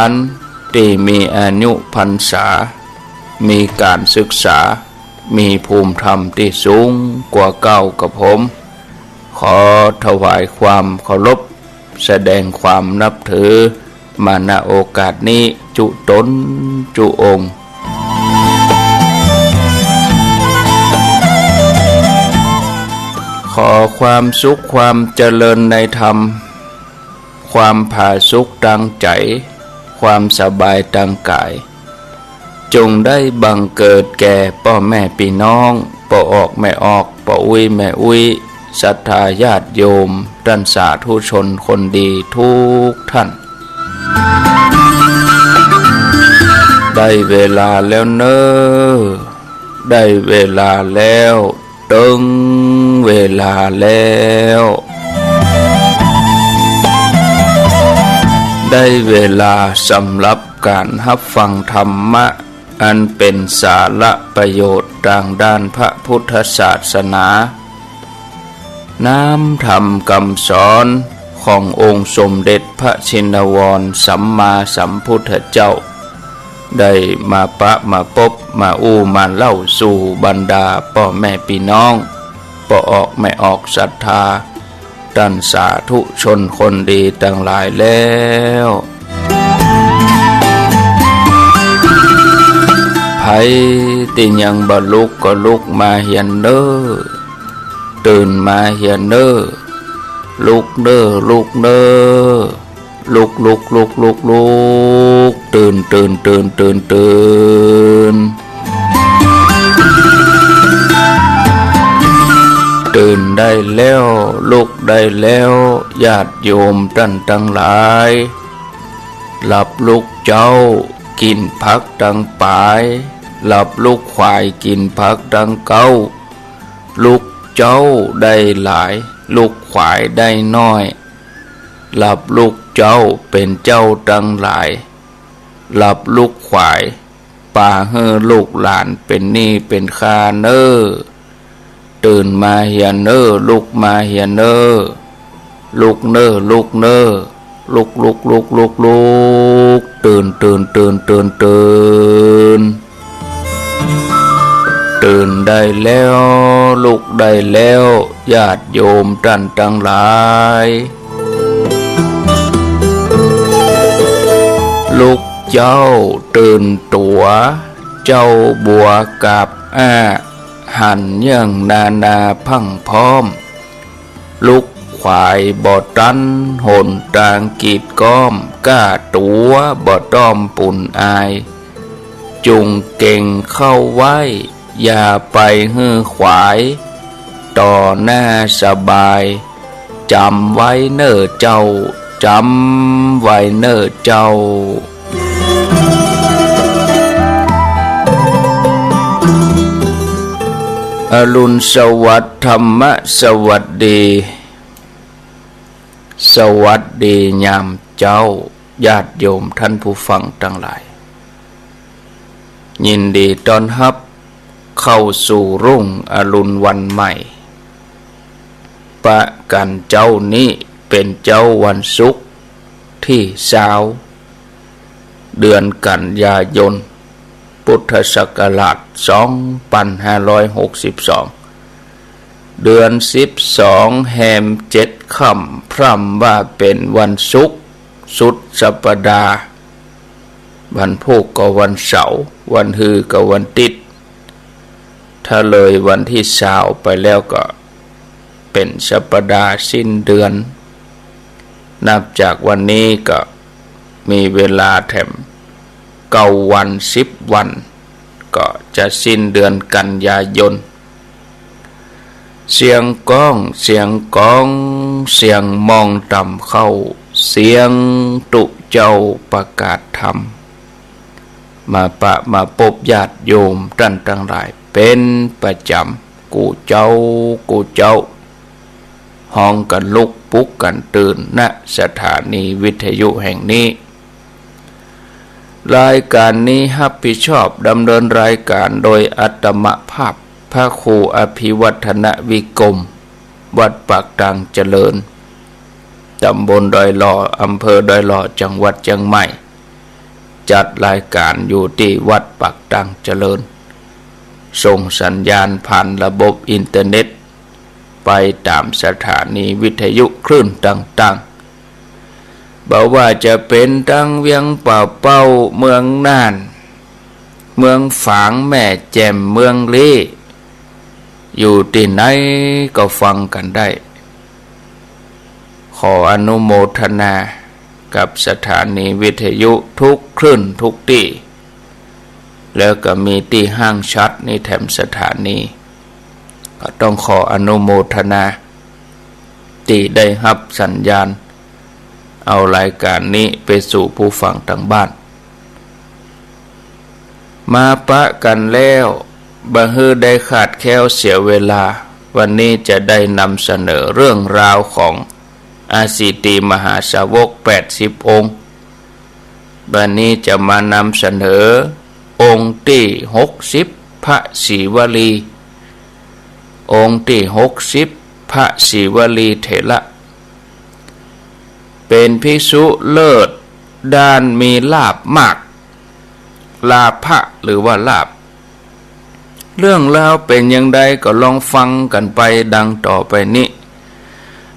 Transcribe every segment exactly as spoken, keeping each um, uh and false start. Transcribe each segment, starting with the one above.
านตี้มีอายุพรรษา มีก๋านศึกษา มีภูมิธรรมตี้สูงกว่าเก้ากับผม ขอถวายความเคารพ แสดงความนับถือ มา ณ โอกาสนี้จุ๊ต๋นจุ๊องค์ ขอความสุขความเจริญในธรรม ความผาสุกตางใจ๋ ความสบายตางก๋าย จงได้บังเกิดแก่ป้อแม่ปี้น้อง ป้อออกแม่ออก ป้ออุ๊ยแม่อุ๊ย ศรัทธาญาติโยม ต้านสาธุชนคนดีทุกท่าน ได้เวลาแล้วเน่อ ได้เวลาแล้ว เถิงเวลาแล้ว ได้เวลาสำหรับก๋านฮับฟังธรรมะ อันเป๋นสาระประโยชน์ตางด้านพระพุทธศาสนา น้ำธรรมกำสอนขององค์สมเด็จพระชินวรสัมมาสัมพุทธเจ้า ได้มาปะมาปบมาอู้มาเล่าสู่บรรดาป้อแม่ปี้น้อง ป้อออกแม่ออกศรัทธา ต้านสาธุชนคนดีตังหลายแล้ว ใผตี้ยังบ่ลุกก็ลุกมาเหียเน่อ ตื่นมาเหียเน่อ ลุกเน่อ ลุกเน่อ ลุก ลุก ลุก ลุก ลุก ตื่น ตื่น ตื่น ตื่น ตื่น ตื่นได้แล้ว ลุกได้แล้ว ญาติโยมต้านตังหลาย หลับลุกเจ๊า กิ๋นผักตังป๋าย หลับลุกขวาย กิ๋นผักตังเก๊า ลุกเจ๊าได้หลาย ลุกขวายได้น้อย หลับลุกเจ๊าเป๋นเจ้าตังหลาย หลับลุกขวาย ปาหื้อลูกหลานเป๋นหนี้เป๋นค่าเน่อ ตื่นมาเหียเน่อ ลุกมาเหียเน่อ ลุกเน่อ ลุกเน่อ ลุก ลุก ลุก ลุก ลุก ตื่น ตื่น ตื่น ตื่น ตื่น ตื่นได้แล้ว ลุกได้แล้ว ญาติโยมต้านตังหลาย ลุกเจ๊าตื่นตั๋ว เจ้าบัวกาบอ้า หันเยื่องนานาพรั่งพร้อม ลุกขวายบ่ตัน หนตางกีดก๊อม ก้าตั๋วบ่ต้อมปูนอาย จุ่งเก่งเข้าไว้ อย่าไปหื้อขวาย ต่อหน้าสบาย จ๋ำไว้เน่อเจ้า จ๋ำไว้เน่อเจ้า อรุณสวัสดิ์ ธรรมสวัสดี สวัสดียามเจ๊า ญาติโยมต้านผู้ฟังตังหลาย ยินดีต้อนฮับเข้าสู่รุ่งอรุณวันใหม่ ปะกั๋นเจ๊านี้เป๋นเจ๊าวันศุกร์ตี้ซาว เดือนกันยายน พุทธศักราชสองปันห้าร้อยหกสิบสอง เดือนสิบสอง แฮมเจ็ดค่ำ พร่ำว่าเป๋นวันศุกร์ สุดสัปดาห์ วันพูกก็วันเสาร์ วันฮือก็วันติ๊ด ถ้าเลยวันตี้ซาวไปแล้วก็เป๋นสัปดาห์สิ้นเดือน นับจากวันนี้ก็มีเวลาแถมเก้าวัน สิบวัน ก็จะสิ้นเดือนกันยายน เสียงก้อง เสียงก๋อง เสียงมองต่ำเข้า เสียงตุ๊เจ้าประกาศธรรม มาปะมาปบญาติโยมต้านตังหลายเป๋นประจ๋ำ กู้เจ๊า กู้เจ๊า ฮ้องกั๋นลุก ปลุกกั๋นตื่น ณ สถานีวิทยุแห่งนี้ รายก๋านนี้ฮับผิดชอบดำเนินรายก๋านโดยอาตมาภาพ พระครูอภิวัฒนวิกรม วัดปากตางเจริญ ต๋ำบลดอยหล่อ อำเภอดอยหล่อ จังหวัดเจียงใหม่ จัดรายก๋านอยู่ตี้วัดปากตั้งเจริญ ส่งสัญญาณผ่านระบบอินเทอร์เน็ต ไปต๋ามสถานีวิทยุคลื่นต่างๆ บ่ว่าจะเป๋นตางเวียงป่าเป้า เมืองน่าน เมืองฝาง แม่แจ่ม เมืองลี้ อยู่ตี้ไหนก็ฟังกั๋นได้ ขออนุโมทนากับสถานีวิทยุทุกคลื่นทุกตี้ แล้วก็มีตี้ห้างฉัตรนี่แถมสถานี ก็ต้องขออนุโมทนา ตี้ได้ฮับสัญญาณ เอารายก๋านนี้ไปสู่ผู้ฟังตางบ้าน มาปะกั๋นแล้ว บ่หื้อได้ขาดแคลนเสียเวลา วันนี้จะได้นำเสนอเรื่องราวของอสิติมหาสาวกแปดสิบองค์ วันนี้จะมานำเสนอองค์ตี้หกสิบ พระศรีวลี องค์ตี้หกสิบ พระศรีวลีเถระ เป๋นภิกษุเลิศด้านมีลาภมาก ลาภะหรือว่าลาภ เรื่องราวเป๋นอย่างใดก็ลองฟังกั๋นไปดังต่อไปนี้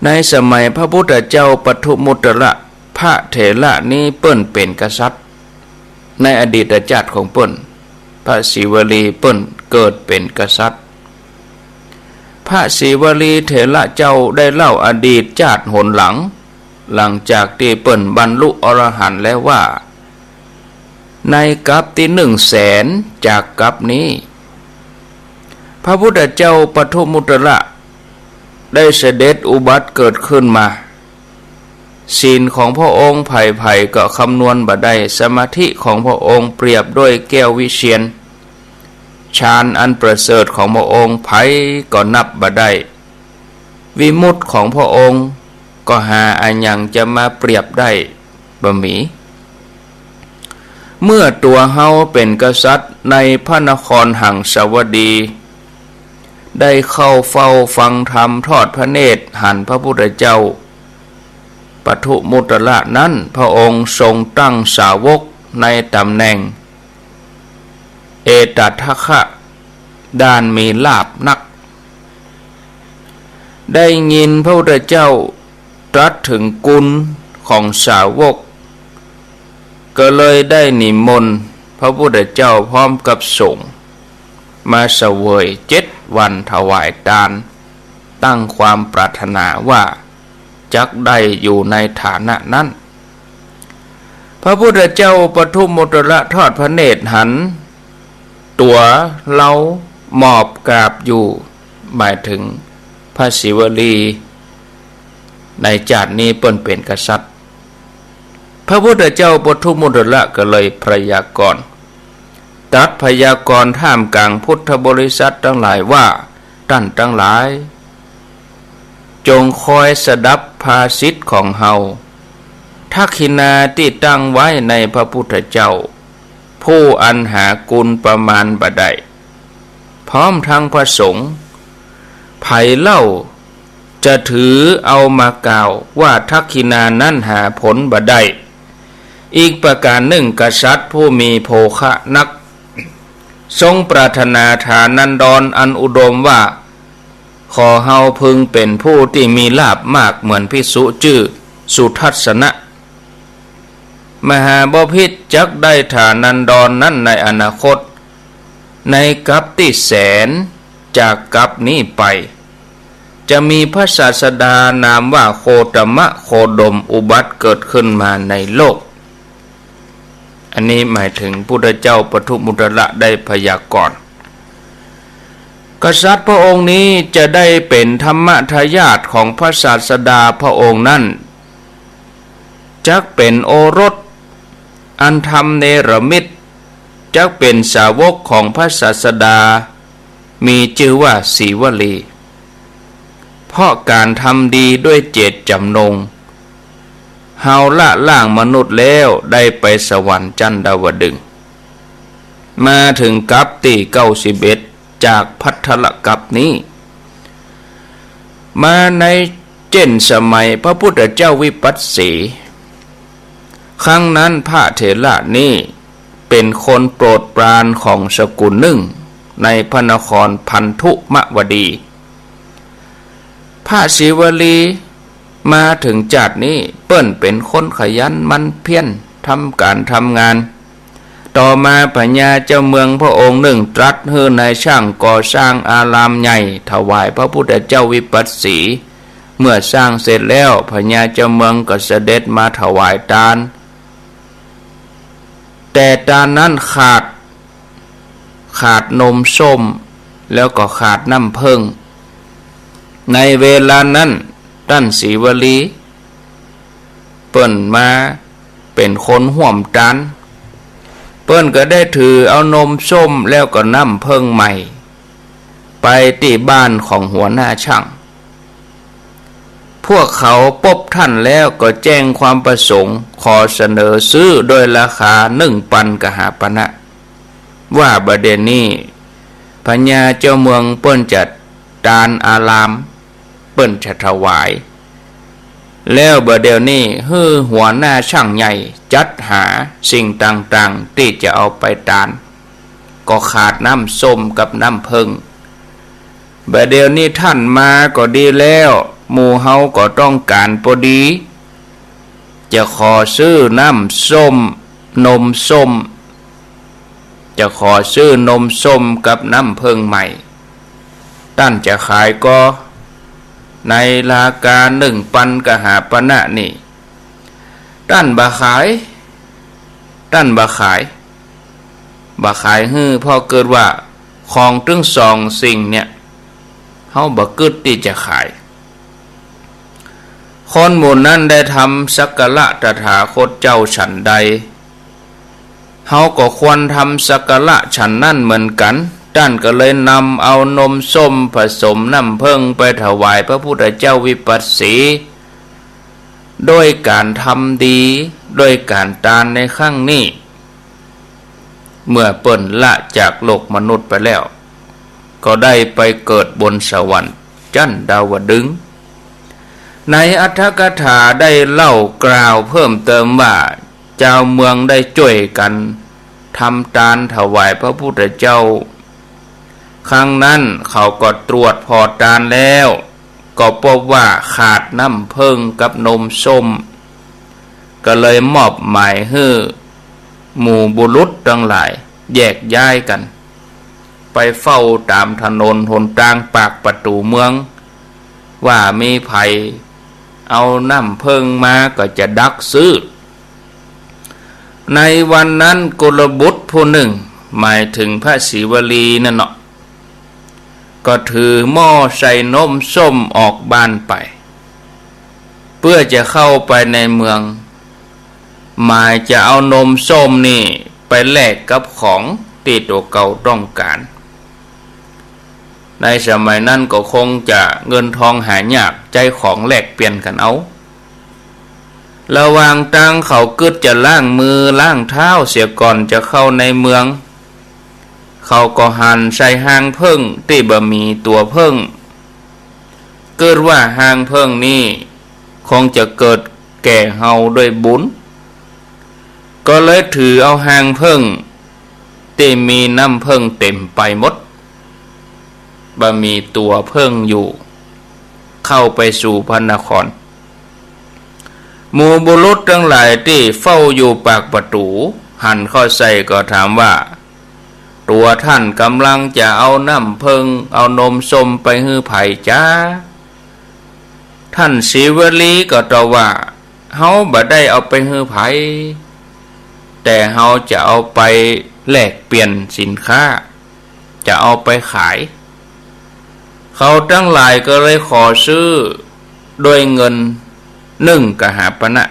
ในสมัยพระพุทธเจ้าปทุมมุตตระ พระเถระนี้เปิ้นเป๋นกษัตริย์ ในอดีตจาติของเปิ้น พระศรีวลีเปิ้นเกิดเป๋นกษัตริย์ พระศรีวลีเถระเจ้าได้เล่าอดีตจาติหนหลัง หลังจากตี้เปิ้นบรรลุอรหันต์แล้วว่า ในกัปตี้หนึ่งแสนจากกัปนี้ พระพุทธเจ้าปทุมมุตตระได้เสด็จอุบัติเกิดขึ้นมา ศีลของพระองค์ใผๆ ก็คำนวณบ่ได้ สมาธิของพระองค์เปรียบด้วยแก้ววิเชียร ฌานอันประเสริฐของพระองค์ใผก็นับบ่ได้ วิมุตติของพระองค์ก็หาอะหยังจะมาเปรียบได้บ่มี เมื่อตั๋วเฮาเป๋นกษัตริย์ในพระนครหังสาวดี ได้เข้าเฝ้าฟังธรรมทอดพระเนตรหันพระพุทธเจ้าปทุมมุตตระนั้น พระองค์ทรงตั้งสาวกในต๋ำแหน่ง เอตทัคคะ ด้านมีลาภนัก ได้ยินพระพุทธเจ้าตรัสถึงกุณของสาวก ก็เลยได้นิมนต์พระพุทธเจ้าพร้อมกับสงฆ์มาเสวยเจ็ดวันถวายตาน ตั้งความปรารถนาว่าจักได้อยู่ในฐานะนั้น พระพุทธเจ้าปทุมมุตตระทอดพระเนตรหันตั๋วเฮาหมอบกราบอยู่ หมายถึงพระศรีวลี ในจาตินี้เปิ้นเป๋นกษัตริย์ พระพุทธเจ้าปทุมมุตตระก็เลยพยากรณ์ ตรัสพยากรณ์ท่ามกลางพุทธบริษัทตังหลายว่า ต้านตังหลาย จงคอยสดับภาษิตของเฮา ทักขิณาตี้ตั้งไว้ในพระพุทธเจ้า ผู้อันหากุณประมาณบ่ได้ พร้อมทั้งพระสงฆ์ ใผเล่าจะถือเอามากล่าวว่าทักขิณานั้นหาผลบ่ได้ อีกประการหนึ่ง กษัตริย์ผู้มีโภคะนัก ทรงปรารถนาฐานันดรอันอุดมว่า ขอเฮาพึงเป๋นผู้ตี้มีลาภมากเหมือนภิกษุจื้อสุทัสสนะ มหาบพิตรจักได้ฐานันดรนั้นในอนาคต ในกัปตี้แสนจากกัปนี้ไป จะมีพระศาสดานามว่าโคตมะโคดมอุบัติเกิดขึ้นมาในโลก อันนี้หมายถึงพุทธเจ้าปทุมมุตตระได้พยากรณ์ กษัตริย์พระองค์นี้จะได้เป๋นธรรมทายาทของพระศาสดาพระองค์นั้น จักเป๋นโอรสอันธรรมเนรมิต จักเป๋นสาวกของพระศาสดา มีจื้อว่าศรีวลี เพราะก๋านทำดีด้วยเจตจำนง เฮาละล้างมนุษย์แล้วได้ไปสวรรค์จั้นดาวดึงส์ มาถึงกัปตี้เก้าสิบเอ็ดจากภัททรกัปนี้ มาในเจ้นสมัยพระพุทธเจ้าวิปัสสี ครั้งนั้นพระเถระนี้ เป๋นคนโปรดปรานของสกุลนึ่งในพระนครพันธุมวดี พระศรีวลีมาเถิงจาตินี้เปิ้นเป๋นคนขยันหมั่นเพียรทำก๋านทำงาน ต่อมาพญาเจ้าเมืองพระองค์นึ่งตรัสหื้อนายช่างก่อสร้างอารามใหญ่ถวายพระพุทธเจ้าวิปัสสี เมื่อสร้างเสร็จแล้วพญาเจ้าเมืองก็เสด็จมาถวายตาน แต่ตานนั้นขาด ขาดนมส้ม แล้วก็ขาดน้ำเผิ้ง ในเวลานั้นต้านศรีวลี เปิ้นมาเป๋นคนฮ่วมตาน เปิ้นก็ได้ถือเอานมส้มแล้วก็น้ำเผิ้งใหม่ ไปตี้บ้านของหัวหน้าช่าง พวกเขาปบต้านแล้วก็แจ้งความประสงค์ขอเสนอซื้อโดยราคานึ่งปันกหาปณะ ว่าบ่าเดี่ยวนี้พญาเจ้าเมืองเปิ้นจะตานอาราม เปิ้นจะถวาย แล้วบ่าเดี่ยวนี้หื้อหัวหน้าช่างใหญ่จัดหาสิ่งต่างๆ ตี้จะเอาไปตาน ก็ขาดน้ำส้มกับน้ำเผิ้ง บ่าเดี่ยวนี้ต้านมาก็ดีแล้ว หมู่เฮาก็ต้องก๋านปอดี จะขอซื้อน้ำส้ม นมส้ม จะขอซื้อนมส้มกับน้ำเผิ้งใหม่ ต้านจะขายก่อ ในราคานึ่งปันกหาปณะนี้ ต้านบ่ขาย ต้านบ่ขาย บ่ขายหื้อ เพราะเกิดว่าของตึงสองสิ่งเนี่ย เฮาบ่กึ๊ดตี้จะขาย คนหมู่นั้นได้ทำสักการะตถาคตเจ้าฉันใด เฮาก็ควรทำสักการะฉันนั้นเหมือนกั๋น ต้านก็เลยนำเอานมส้มผสมน้ำเผิ้งไปถวายพระพุทธเจ้าวิปัสสี ด้วยก๋านทำดี ด้วยก๋านตานในครั้งนี้ เมื่อเปิ้นละจากโลกมนุษย์ไปแล้ว ก็ได้ไปเกิดบนสวรรค์จั้นดาวดึงส์ ในอรรถกถาได้เล่ากล่าวเพิ่มเติมว่า จาวเมืองได้จ้วยกั๋นทำตานถวายพระพุทธเจ้า ครั้งนั้นเขาก็ตรวจผ่อตานแล้ว ก็ปบว่าขาดน้ำเผิ้งกับนมส้ม ก็เลยมอบหมายหื้อหมู่บุรุษตังหลายแยกย้ายกั๋น ไปเฝ้าต๋ามถนนหนตางปากประตู๋เมือง ว่ามีใผเอาน้ำเผิ้งมาก็จะดักซื้อ ในวันนั้นกุลบุตรผู้นึ่ง หมายเถิงพระศรีวลีนั่นเนาะ ก็ถือหม้อใส่นมส้มออกบ้านไป เปื้อจะเข้าไปในเมือง หมายจะเอานมส้มนี่ไปแลกกับของตี้ตั๋วเก่าต้องก๋าน ในสมัยนั้นก็คงจะเงินทองหายาก ใจ๊ของแลกเปลี่ยนกั๋นเอา ระหว่างตางเขากึ๊ดจะล้างมือล้างเท้าเสียก่อนจะเข้าในเมือง เขาก็หันใส่ฮางเผิ้งตี้บ่มีตั๋วเผิ้ง กึ๊ดว่าฮางเผิ้งนี้คงจะเกิดแก่เฮาด้วยบุญ ก็เลยถือเอาฮางเผิ้งตี้มีน้ำเผิ้งเต๋มไปหมด บ่มีตั๋วเผิ้งอยู่ เข้าไปสู่พระนคร หมู่บุรุษตังหลายตี้เฝ้าอยู่ปากประตู๋ หันเข้าใส่ก็ถามว่า ตั๋วต้านก่ำลังจะเอาน้ำเผิ้ง เอานมส้มไปหื้อใผจ๊า ต้านศรีวลีก็ตอบว่า เฮาบ่ได้เอาไปหื้อใผ แต่เฮาจะเอาไปแลกเปลี่ยนสินค้า จะเอาไปขาย เขาตังหลายก็เลยขอซื้อด้วยเงินนึ่งกหาปณะ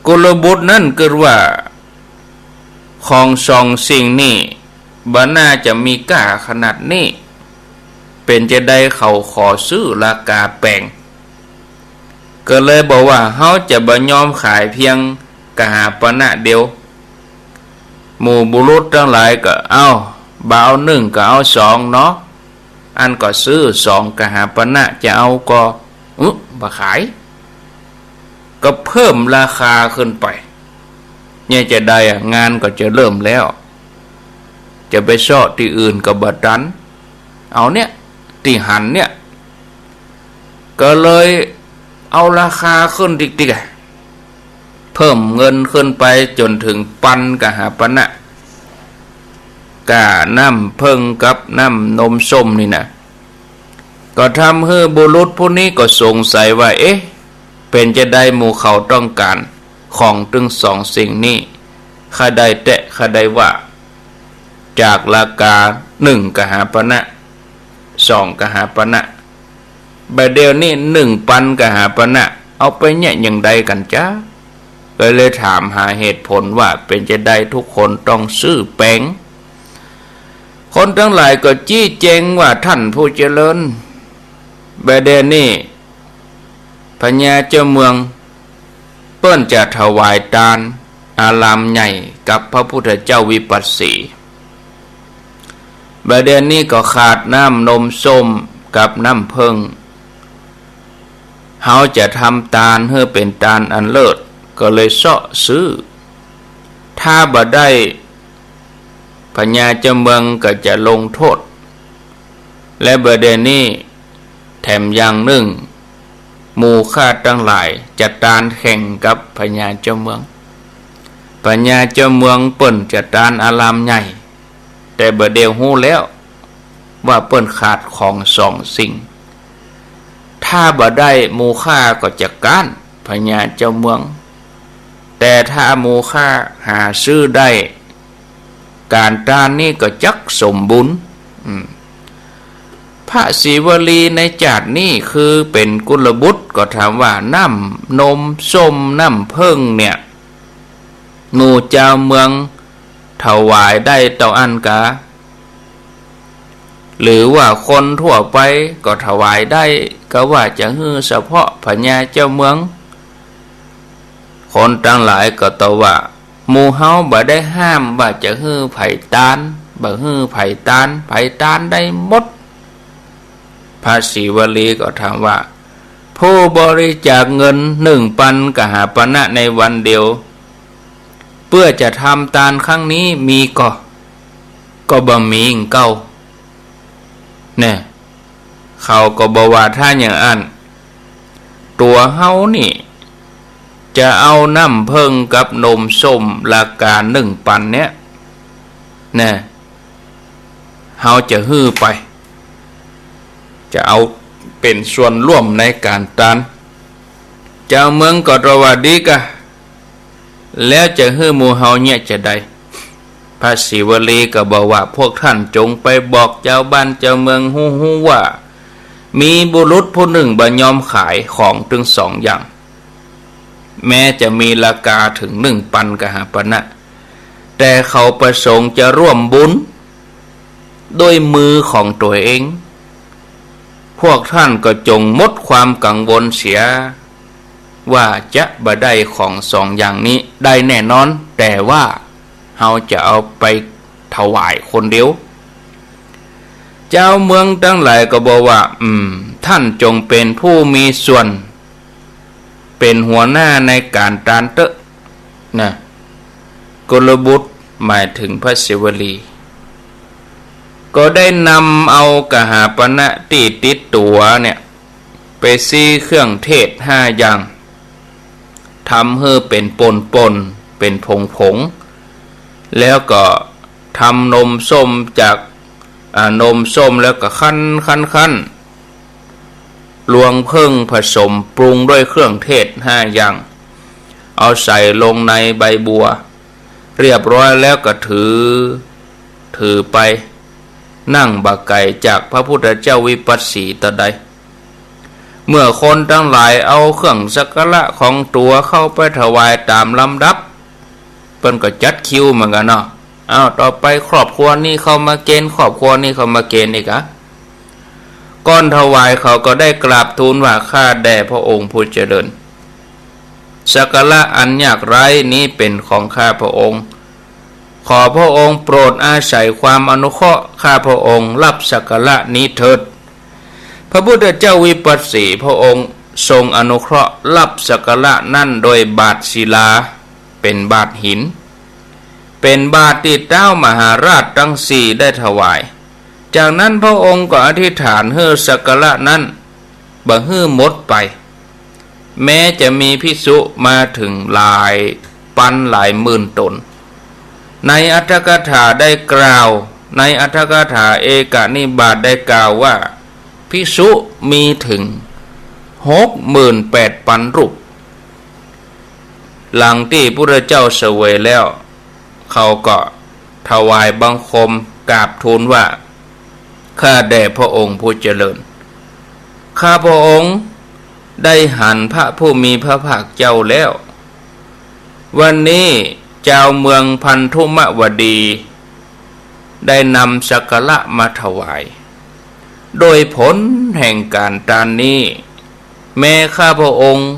กุลบุตรนั้นกึ๊ดว่า ของสองสิ่งนี้บ่น่าจะมีก้าขนาดนี้ เป๋นจาใดเขาขอซื้อราคาแปง ก็เลยบอกว่า เฮาจะบ่ยอมขายเพียงกหาปณะเดียว หมู่บุรุษตังหลายก็ เอ้า บ่เอานึ่งก็เอาสองเนาะ อั้นก็ซื้อสองกหาปณะ จะเอาก็ อึ บ่ขาย ก็เพิ่มราคาขึ้นไป เนี่ยจะใดอะ งานก็จะเริ่มแล้ว จะไปเซาะตี้อื่นก็บ่ตัน เอาเนี่ย ตี้หั้นเนี่ย ก็เลยเอาราคาขึ้นติ๊กๆ อะ เพิ่มเงินขึ้นไปจ๋นเถิงปันกหาปณะ ก้าน้ำเผิ้งกับน้ำนมส้มนี่นะ ก็ทำหื้อบุรุษผู้นี้ก็สงสัยว่า เอ๊ะ เป๋นจาใดหมู่เขาต้องก๋านของตึงสองสิ่งนี้ ค่าใดแต๊ ค่าใดว่า จากราคานึ่งกหาปณะ สองกหาปณะ บ่าเดี่ยวนี้นึ่งปันกหาปณะ เอาไปเยียะอย่างใดกั๋นจ๊ะ ก็เลยถามหาเหตุผลว่าเป๋นจาใดทุกคนต้องซื้อแป๋ง คนตังหลายก็จี๊แจงว่า ท่านผู้เจริญ บ่าเดี่ยวนี้พญาเจ้าเมือง เปิ้นจะถวายตานอารามใหญ่กับพระพุทธเจ้าวิปัสสี บ่าเดี่ยวนี้ก็ขาดน้ำนมส้มกับน้ำเผิ้ง เฮาจะทำตานหื้อเป๋นตานอันเลิศ ก็เลยเซาะซื้อ ถ้าบ่ได้ พญาเจ้าเมืองก็จะลงโต้ษ และบ่าเดี่ยวนี้แถมอย่างนึ่ง หมู่ข้าตังหลายจะตานแข่งกับพญาเจ้าเมือง พญาเจ้าเมืองเปิ้นจะตานอารามใหญ่ แต่บ่าเดี่ยวฮู้แล้วว่าเปิ้นขาดของสองสิ่ง ถ้าบ่ได้หมู่ข้าก็จะก๊านพญาเจ้าเมือง แต่ถ้าหมู่ข้าหาซื้อได้ ก๋านตานนี้ก็จักสมบูรณ์ อืม พระศรีวลีในจาตินี้คือเป๋นกุลบุตร ก็ถามว่า น้ำนมส้มน้ำเผิ้งเนี่ย หมู่จาวเมืองถวายได้เต้าอั้นกา หรือว่าคนทั่วไปก็ถวายได้ กาว่าจะหื้อเฉพาะพญาเจ้าเมือง คนตังหลายก็ตอบว่า หมู่เฮาบ่ได้ห้ามว่าจะหื้อใผตาน บ่หื้อใผตาน ใผตานได้หมด พระศรีวลีก็ถามว่า ผู้บริจาคเงินนึ่งปันกหาปณะในวันเดียว เปื้อจะทำตานครั้งนี้มีก่อ ก็บ่มีอิงเก่า แน่ เขาก็บ่ว่าถ้าอย่างอั้น ตั๋วเฮานี่ จะเอาน้ำเผิ้งกับนมส้มราคานึ่งปันเนี่ย แน่ เฮาจะหื้อไป จะเอาเป๋นส่วนร่วมในก๋านตาน จาวเมืองก็ตอบว่า ดีกา แล้วจะหื้อหมู่เฮาเยียะจาใด พระศรีวลีก็บอกว่า พวกท่านจงไปบอกจาวบ้านจาวเมืองฮู้ๆ ว่า มีบุรุษผู้นึ่งบ่ยอมขายของตึงสองอย่าง แม้จะมีราคาเถิงนึ่งปันกหาปณะ แต่เขาประสงค์จะร่วมบุญด้วยมือของตั๋วเอง พวกท่านก็จงหมดความกังวลเสีย ว่าจะบ่ได้ของสองอย่างนี้ ได้แน่นอน แต่ว่าเฮาจะเอาไปถวายคนเดียว จาวเมืองตังหลายก็บอกว่า อืม ท่านจงเป๋นผู้มีส่วน เป๋นหัวหน้าในก๋านตานเต๊อะ นะ กุลบุตรหมายเถิงพระศรีวลี ก็ได้นำเอากหาปณะตี้ติดตั๋วเนี่ย ไปซี้เครื่องเทศห้าอย่าง ทำหื้อเป๋นป่นๆ เป๋นผงๆ แล้วก็ทำนมส้มจาก อ่า นมส้มแล้วก็คั้นคั้นคั้น รวงเผิ้งผสมปรุงด้วยเครื่องเทศห้าอย่าง เอาใส่ลงในใบบัว เรียบร้อยแล้วก็ถือ ถือไป นั่งบ่ไก๋จากพระพุทธเจ้าวิปัสสีเต้าใด เมื่อคนตังหลายเอาเครื่องสักการะของตั๋วเข้าไปถวายต๋ามลำดับ เปิ้นก็จัดคิวเหมือนกั๋นเนาะ อ้าว ต่อไปครอบครัวนี้เข้ามาเกณฑ์ ครอบครัวนี้เข้ามาเกณฑ์อีกอะ ก่อนถวายเขาก็ได้กราบทูลว่า ข้าแต่พระองค์ผู้เจริญ สักการะอันยากไร้นี้เป๋นของข้าพระองค์ ขอพระองค์โปรดอาศัยความอนุเคราะห์ ข้าพระองค์รับสักการะนี้เถิด พระพุทธเจ้าวิปัสสีพระองค์ทรงอนุเคราะห์รับสักการะนั้นโดยบาตรศิลา เป๋นบาตรหิน เป๋นบาตรตี้ต้าวมหาราชตังสี่ได้ถวาย จากนั้นพระองค์ก็อธิษฐานหื้อสักการะนั้นบ่หื้อหมดไป แม้จะมีภิกษุมาเถิงหลายปันหลายหมื่นต๋น ในอรรถกถาได้กล่าว ในอรรถกถาเอกนิบาตได้กล่าวว่า ภิกษุมีเถิงหกหมื่นแปดปันรูป หลังตี้พุทธเจ้าเสวยแล้ว เขาก็ถวายบังคมกราบทูลว่า ข้าแต่พระองค์ผู้เจริญ ข้าพระองค์ได้หันพระผู้มีพระภาคเจ้าแล้ว วันนี้จาวเมืองพันธุมวดี ได้นำสักการะมาถวาย โดยผลแห่งก๋านตานนี้ แม้ข้าพระองค์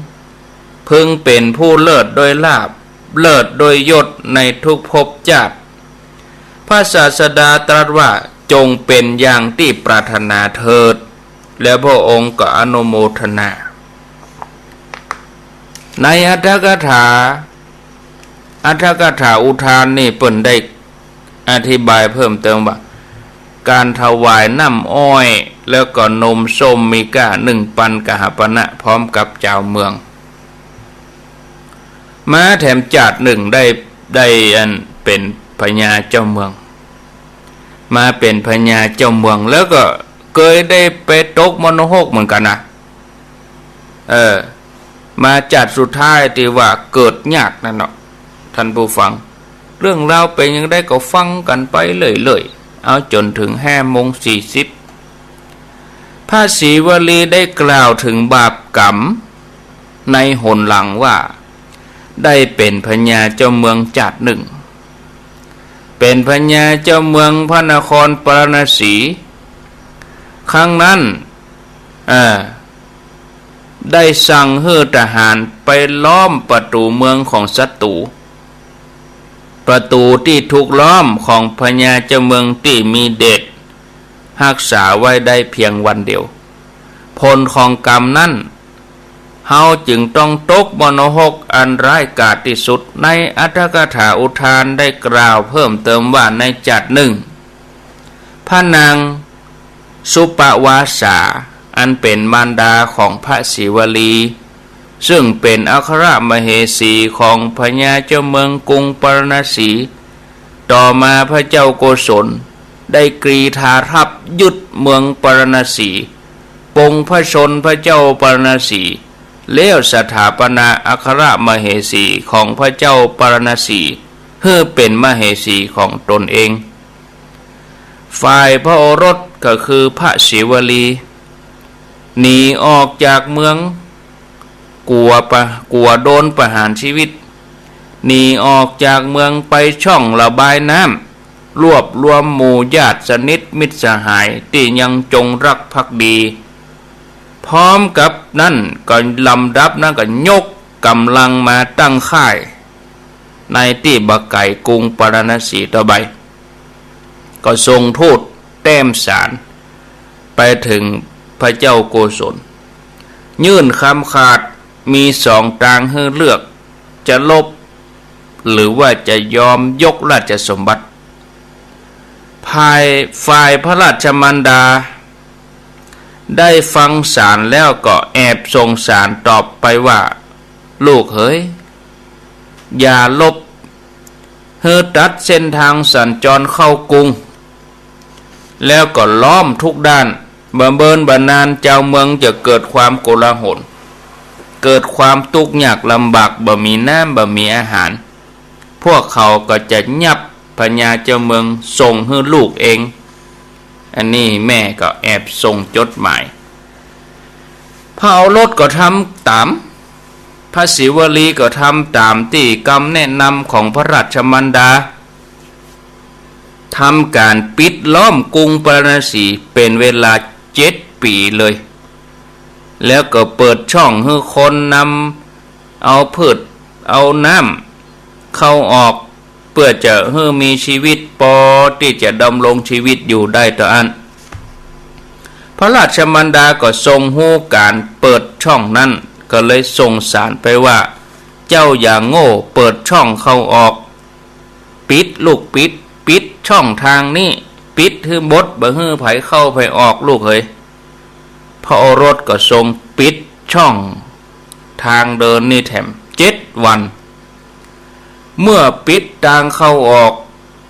พึงเป๋นผู้เลิศด้วยลาภ เลิศด้วยยศในทุกภพชาติ พระศาสดาตรัสว่า จงเป๋นอย่างตี้ปรารถนาเถิด แล้วพระองค์ก็อนุโมทนา ในอรรถกถา อรรถกถาอุทานนี่เปิ้นได้อธิบายเพิ่มเติมว่า ก๋านถวายน้ำอ้อย แล้วก็นมส้มมีก้า นึ่งปันกหปณะ พร้อมกับจาวเมือง มาแถมจาตินึ่งได้ ได้อันเป๋นพญาเจ้าเมือง มาเป๋นพญาเจ้าเมือง แล้วก็เกยได้ไปตกมรณหกเหมือนกั๋นนะ เออ มาจาติสุดท้ายตี้ว่าเกิดยากนั่นเนาะ ท่านผู้ฟัง เรื่องราวเป๋นอย่างใดก็ฟังกั๋นไปเรื่อยๆ เอาจ๋นเถิงห้าโมงสี่สิบ พระศรีวลีได้กล่าวเถิงบาปกรรมในหนหลังว่า ได้เป๋นพญาเจ้าเมืองจาตินึ่ง เป๋นพญาเจ้าเมืองพระนครปาราณสี ครั้งนั้น เอ่อ ได้สั่งหื้อทหารไปล้อมประตู๋เมืองของศัตรู๋ ประตู๋ตี้ถูกล้อมของพญาเจ้าเมืองตี้มีเดชฮักษาไว้ได้เพียงวันเดียว ผลของกรรมนั้น เฮาจึงต้องตกมรณหกอันร้ายกาจตี้สุด ในอรรถกถาอุทานได้กล่าวเพิ่มเติมว่า ในจาตินึ่ง พระนางสุปวาสา อันเป๋นมารดาของพระศรีวลี ซึ่งเป๋นอัครมเหสีของพญาเจ้าเมืองกรุงปาราณสี ต่อมาพระเจ้าโกศลได้กรีธาทัพยึดเมืองปาราณสี ปลงพระชนม์พระเจ้าปาราณสี แล้วสถาปนาอัครมเหสีของพระเจ้าปาราณสี หื้อเป๋นมเหสีของตนเอง ฝ่ายพระโอรสก็คือพระศรีวลี หนีออกจากเมือง กั๋วปะ กั๋วโดนประหารชีวิต หนีออกจากเมืองไปช่องระบายน้ำ รวบรวมหมู่ญาติสนิทมิตรสหายตี้ยังจงรักภักดี พร้อมกับนั้นก็ลำดับนั้นก็ยกก๋ำลังมาตั้งค่าย ในตี้บ่ไก๋กรุงปาราณสีต่อไป ก็ส่งทูตแต้มสารไปเถิงพระเจ้าโกศล ยื่นคำขาดมีสองตางหื้อเลือก จะลบ หรือว่าจะยอมยกราชสมบัติ ฝ่าย ฝ่ายพระราชมารดา ได้ฟังสารแล้วก็แอบส่งสารตอบไปว่า ลูกเหย อย่าลบ หื้อตัดเส้นทางสัญจรเข้ากรุง แล้วก็ล้อมทุกด้าน บ่เมินบ่นานจาวเมืองจะเกิดความโกลาหล เกิดความตุ๊กข์ยากลำบาก บ่มีน้ำ บ่มีอาหาร พวกเขาก็จะยับพญาเจ้าเมืองส่งหื้อลูกเอง อันนี้แม่ก็แอบส่งจดหมาย พระโอรสก็ทำต๋าม พระศรีวลีก็ทำต๋ามตี้กำแนะนำของพระราชมารดา ทำก๋านปิดล้อมกรุงปาราณสีเป๋นเวลาเจ็ดปี๋เลย แล้วก็เปิดช่องหื้อคนนำเอาพืชเอาน้ำเข้าออก เปื้อจะหื้อมีชีวิตปอตี้จะดำรงชีวิตอยู่ได้เต้าอั้น พระราชมารดาก็ทรงฮู้ก๋านเปิดช่องนั้น ก็เลยส่งสารไปว่า เจ้าอย่าโง่ เปิดช่องเข้าออก ปิ ปิดลูก ปิด ปิดช่องตางนี้ ปิดหื้อหมด บ่หื้อใผเข้าใผออกลูกเหย พระโอรสก็ทรงปิดช่องตางเดินนี้แถมเจ็ดวัน เมื่อปิดตางเข้าออก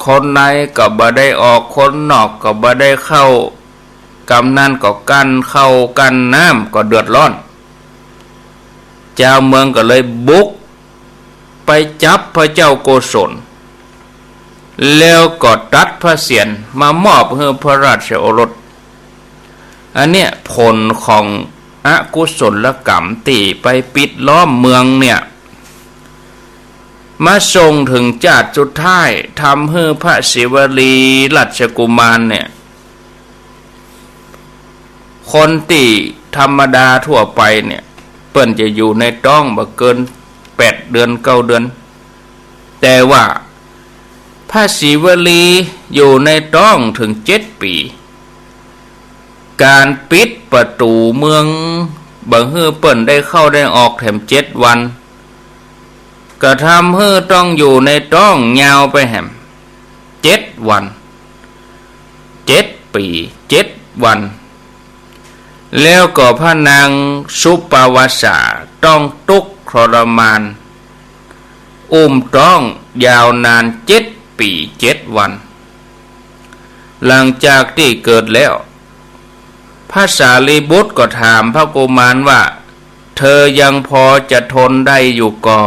คนในก็บ่ได้ออก คนนอกก็บ่ได้เข้า กำนั้นก็กั้นข้าวกั้นน้ำก็เดือดร้อน จาวเมืองก็เลยบุกไปจับพระเจ้าโกศล แล้วก็ตัดพระเศียรมามอบหื้อพระราชโอรส อันเนี้ยผลของอกุศลกรรมตี้ไปปิดล้อมเมืองเนี่ย มาส่งเถิงจาติสุดท้าย ทำหื้อพระศิวลีราชกุมารเนี่ย คนตี้ธรรมดาทั่วไปเนี่ย เปิ้นจะอยู่ในต๊องบ่เกินแปดเดือนเก้าเดือน แต่ว่าพระศิวลีอยู่ในต๊องเถิงเจ็ดปี๋ ก๋านปิดประตู๋เมือง บ่หื้อเปิ้นได้เข้าได้ออกแถมเจ็ดวัน ก็ทำหื้อต้องอยู่ในต๊องยาวไปแหมเจ็ดวัน เจ็ดปี๋ เจ็ดวัน แล้วก็พระนางสุปวาสาต้องตุ๊กข์ทรมาน อุ้มต๊องยาวนานเจ็ดปี๋เจ็ดวัน หลังจากตี้เกิดแล้ว พระสารีบุตรก็ถามพระกุมารว่า เธอยังพอจะทนได้อยู่ก่อ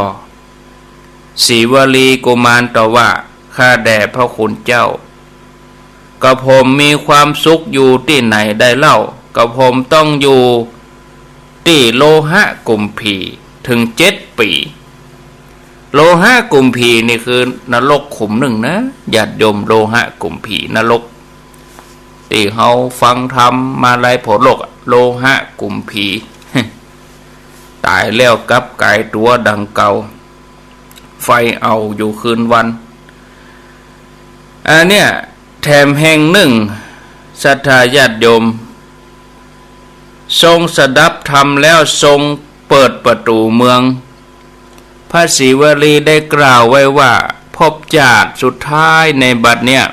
สีวลีกุมารตอบว่า ข้าแต่พระคุณเจ้า กระผมมีความสุขอยู่ตี้ไหนได้เล่า กระผมต้องอยู่ตี้โลหะกุมภีเถิงเจ็ดปี๋ โลหะกุมภีนี่คือนรกขุมนึ่งนะ ญาติโยม โลหะกุมภีนรก ตี้เฮาฟังธรรมมาหลายโผลกอะ โลหะกุมภี ต๋ายแล้วกลับก๋ายตั๋วดังเก่า ไฟเอาอยู่คืนวัน อันเนี้ยแถมแห่งนึ่ง ศรัทธาญาติโยม ทรงสดับธรรมแล้วทรงเปิดประตู๋เมือง พระศรีวลีได้กล่าวไว้ว่า ภพจาติสุดท้ายในบัดเนี้ย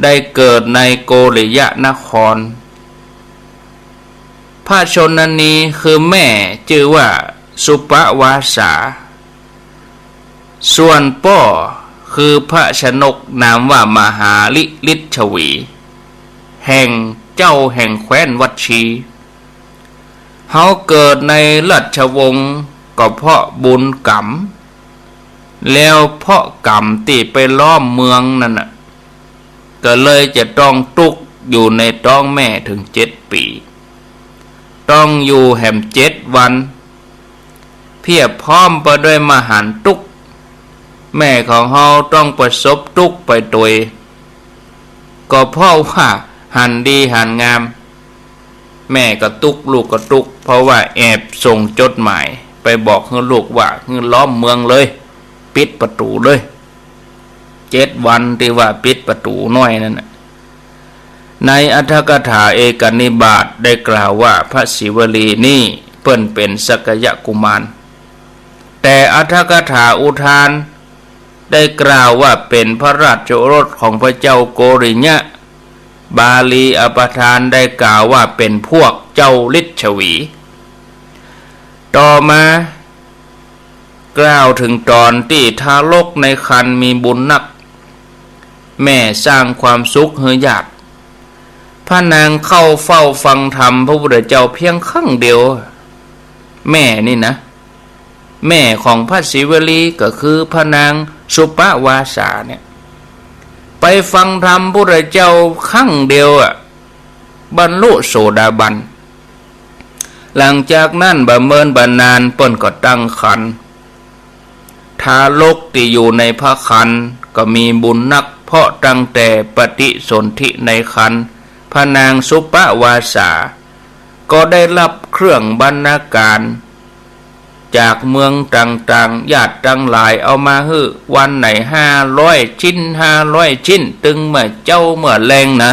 ได้เกิดในโกริยนคร พระชนนีคือแม่จื้อว่าสุปวาสา ส่วนป้อคือพระชนกนามว่ามหาลิลิชวี แห่งเจ้าแห่งแคว้นวัชชี เฮาเกิดในราชวงศ์ก็เพราะบุญกรรม แล้วเพราะกรรมตี้ไปล้อมเมืองนั่นน่ะ ก็เลยจะต้องตุ๊กข์อยู่ในต๊องแม่เถิงเจ็ดปี๋ ต้องอยู่แหมเจ็ดวัน เพียบพร้อมไปด้วยมหันต์ตุ๊กข์ แม่ของเฮาต้องประสบตุ๊กข์ไปตวย ก็เพราะว่าหันดีหันงาม แม่ก็ตุ๊กข์ ลูกก็ตุ๊กข์ เพราะว่าแอบส่งจดหมายไปบอกหื้อลูกว่า หื้อล้อมเมืองเลย ปิดประตู๋เลย เจ็ดวันตี้ว่าปิดประตู๋น้อยนั่นน่ะ ในอรรถกถาเอกนิบาตได้กล่าวว่าพระศรีวลีนี่เปิ้นเป๋นสักยะกุมาร แต่อรรถกถาอุทานได้กล่าวว่าเป๋นพระราชโอรสของพระเจ้าโกริยะ บาลีอัฏฐกถาได้กล่าวว่าเป๋นพวกเจ้าลิชวี ต่อมา กล่าวเถิงต๋อนตี้ทารกในครรภ์มีบุญนัก แม่สร้างความสุขหื้อญาติ พระนางเข้าเฝ้าฟังธรรมพระพุทธเจ้าเพียงครั้งเดียว แม่นี่นะ แม่ของพระศรีวลีก็คือพระนางสุปวาสาเนี่ย ไปฟังธรรมพุทธเจ้าครั้งเดียวอะ บรรลุโสดาบัน หลังจากนั้นบ่เมินบ่นานเปิ้นก็ตั้งครรภ์ ทารกตี้อยู่ในพระครรภ์ก็มีบุญนัก เพราะตั้งแต่ปฏิสนธิในครรภ์ พระนางสุปวาสา ก็ได้รับเครื่องบรรณาการ จากเมืองต่างๆ ญาติตังหลายเอามาหื้อ วันไหนห้าร้อยชิ้น ห้าร้อยชิ้น ตึงเมื่อเจ๊าเมื่อแลงนะ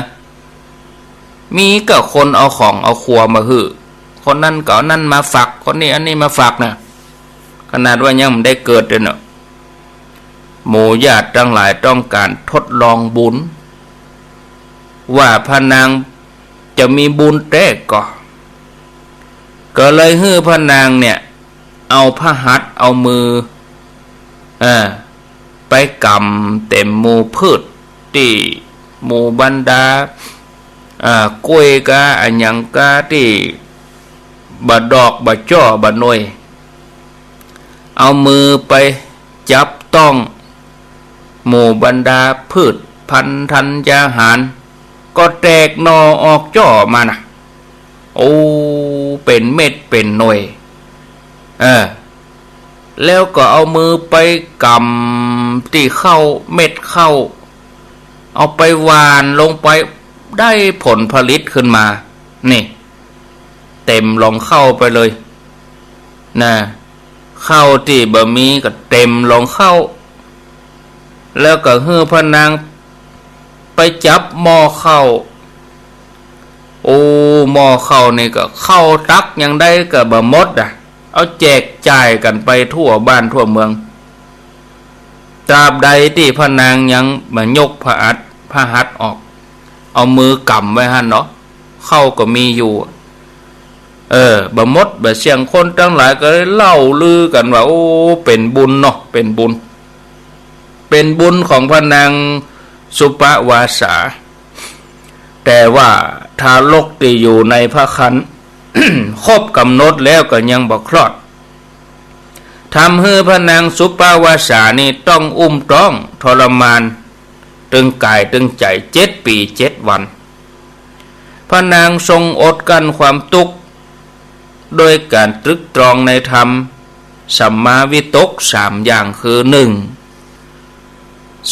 มีก็คนเอาของเอาครัวมาหื้อ คนนั้นก็เอานั่นมาฝาก คนนี้อันนี้มาฝากนะ ขนาดว่ายังบ่ได้เกิดเลยเนาะ หมู่ญาติตังหลายต้องก๋านทดลองบุญ ว่าพระนางจะมีบุญแต๊ก่อ ก็เลยหื้อพระนางเนี่ย เอาพระหัตถ์เอามือ เออ ไปกำเต็มหมู่พืชตี้หมู่บรรดา อ่า กล้วยกาอะหยังกาตี้บ่ดอกบ่จ้อบ่หน่วย เอามือไปจับต้องหมู่บรรดาพืชพันธัญญาหาร ก็แตกหน่อออกจ้อมานะ โอ้ เป๋นเม็ดเป๋นหน่วย เออ แล้วก็เอามือไปกำตี้ข้าว เม็ดข้าว เอาไปหว่านลงไป ได้ผลผลิตขึ้นมา นี่ เต็มรองข้าวไปเลย นะ ข้าวตี้บ่มีก็เต็มรองข้าว แล้วก็หื้อพระนางไปจับหม้อข้าว โอ้ หม้อข้าวนี่ก็ข้าวตักอย่างใดก็บ่หมดอะ เอาแจกจ่ายกั๋นไปทั่วบ้านทั่วเมือง ตราบใดตี้พระนางยังบ่ยกพระอัฐ พระหัตถ์ออก เอามือกำไว้หั้นเนาะ ข้าวก็มีอยู่ เออ บ่หมดบ่เสี้ยง คนตังหลายก็เลยเล่าลือกั๋นว่า โอ้ เป๋นบุญเนาะ เป๋นบุญ เป๋นบุญของพระนางสุปวาสา แต่ว่าทารกตี้อยู่ในพระครรภ์ ครบก๋ำหนดแล้วก็ยังบ่คลอด ทำหื้อพระนางสุปวาสานี่ต้องอุ้มต๊องทรมานตึงก๋ายตึงใจ๋เจ็ดปี๋เจ็ดวัน พระนางทรงอดกลั้นความตุ๊กข์ โดยก๋านตรึกตรองในธรรมสัมมาวิตกสามอย่าง คือ นึ่ง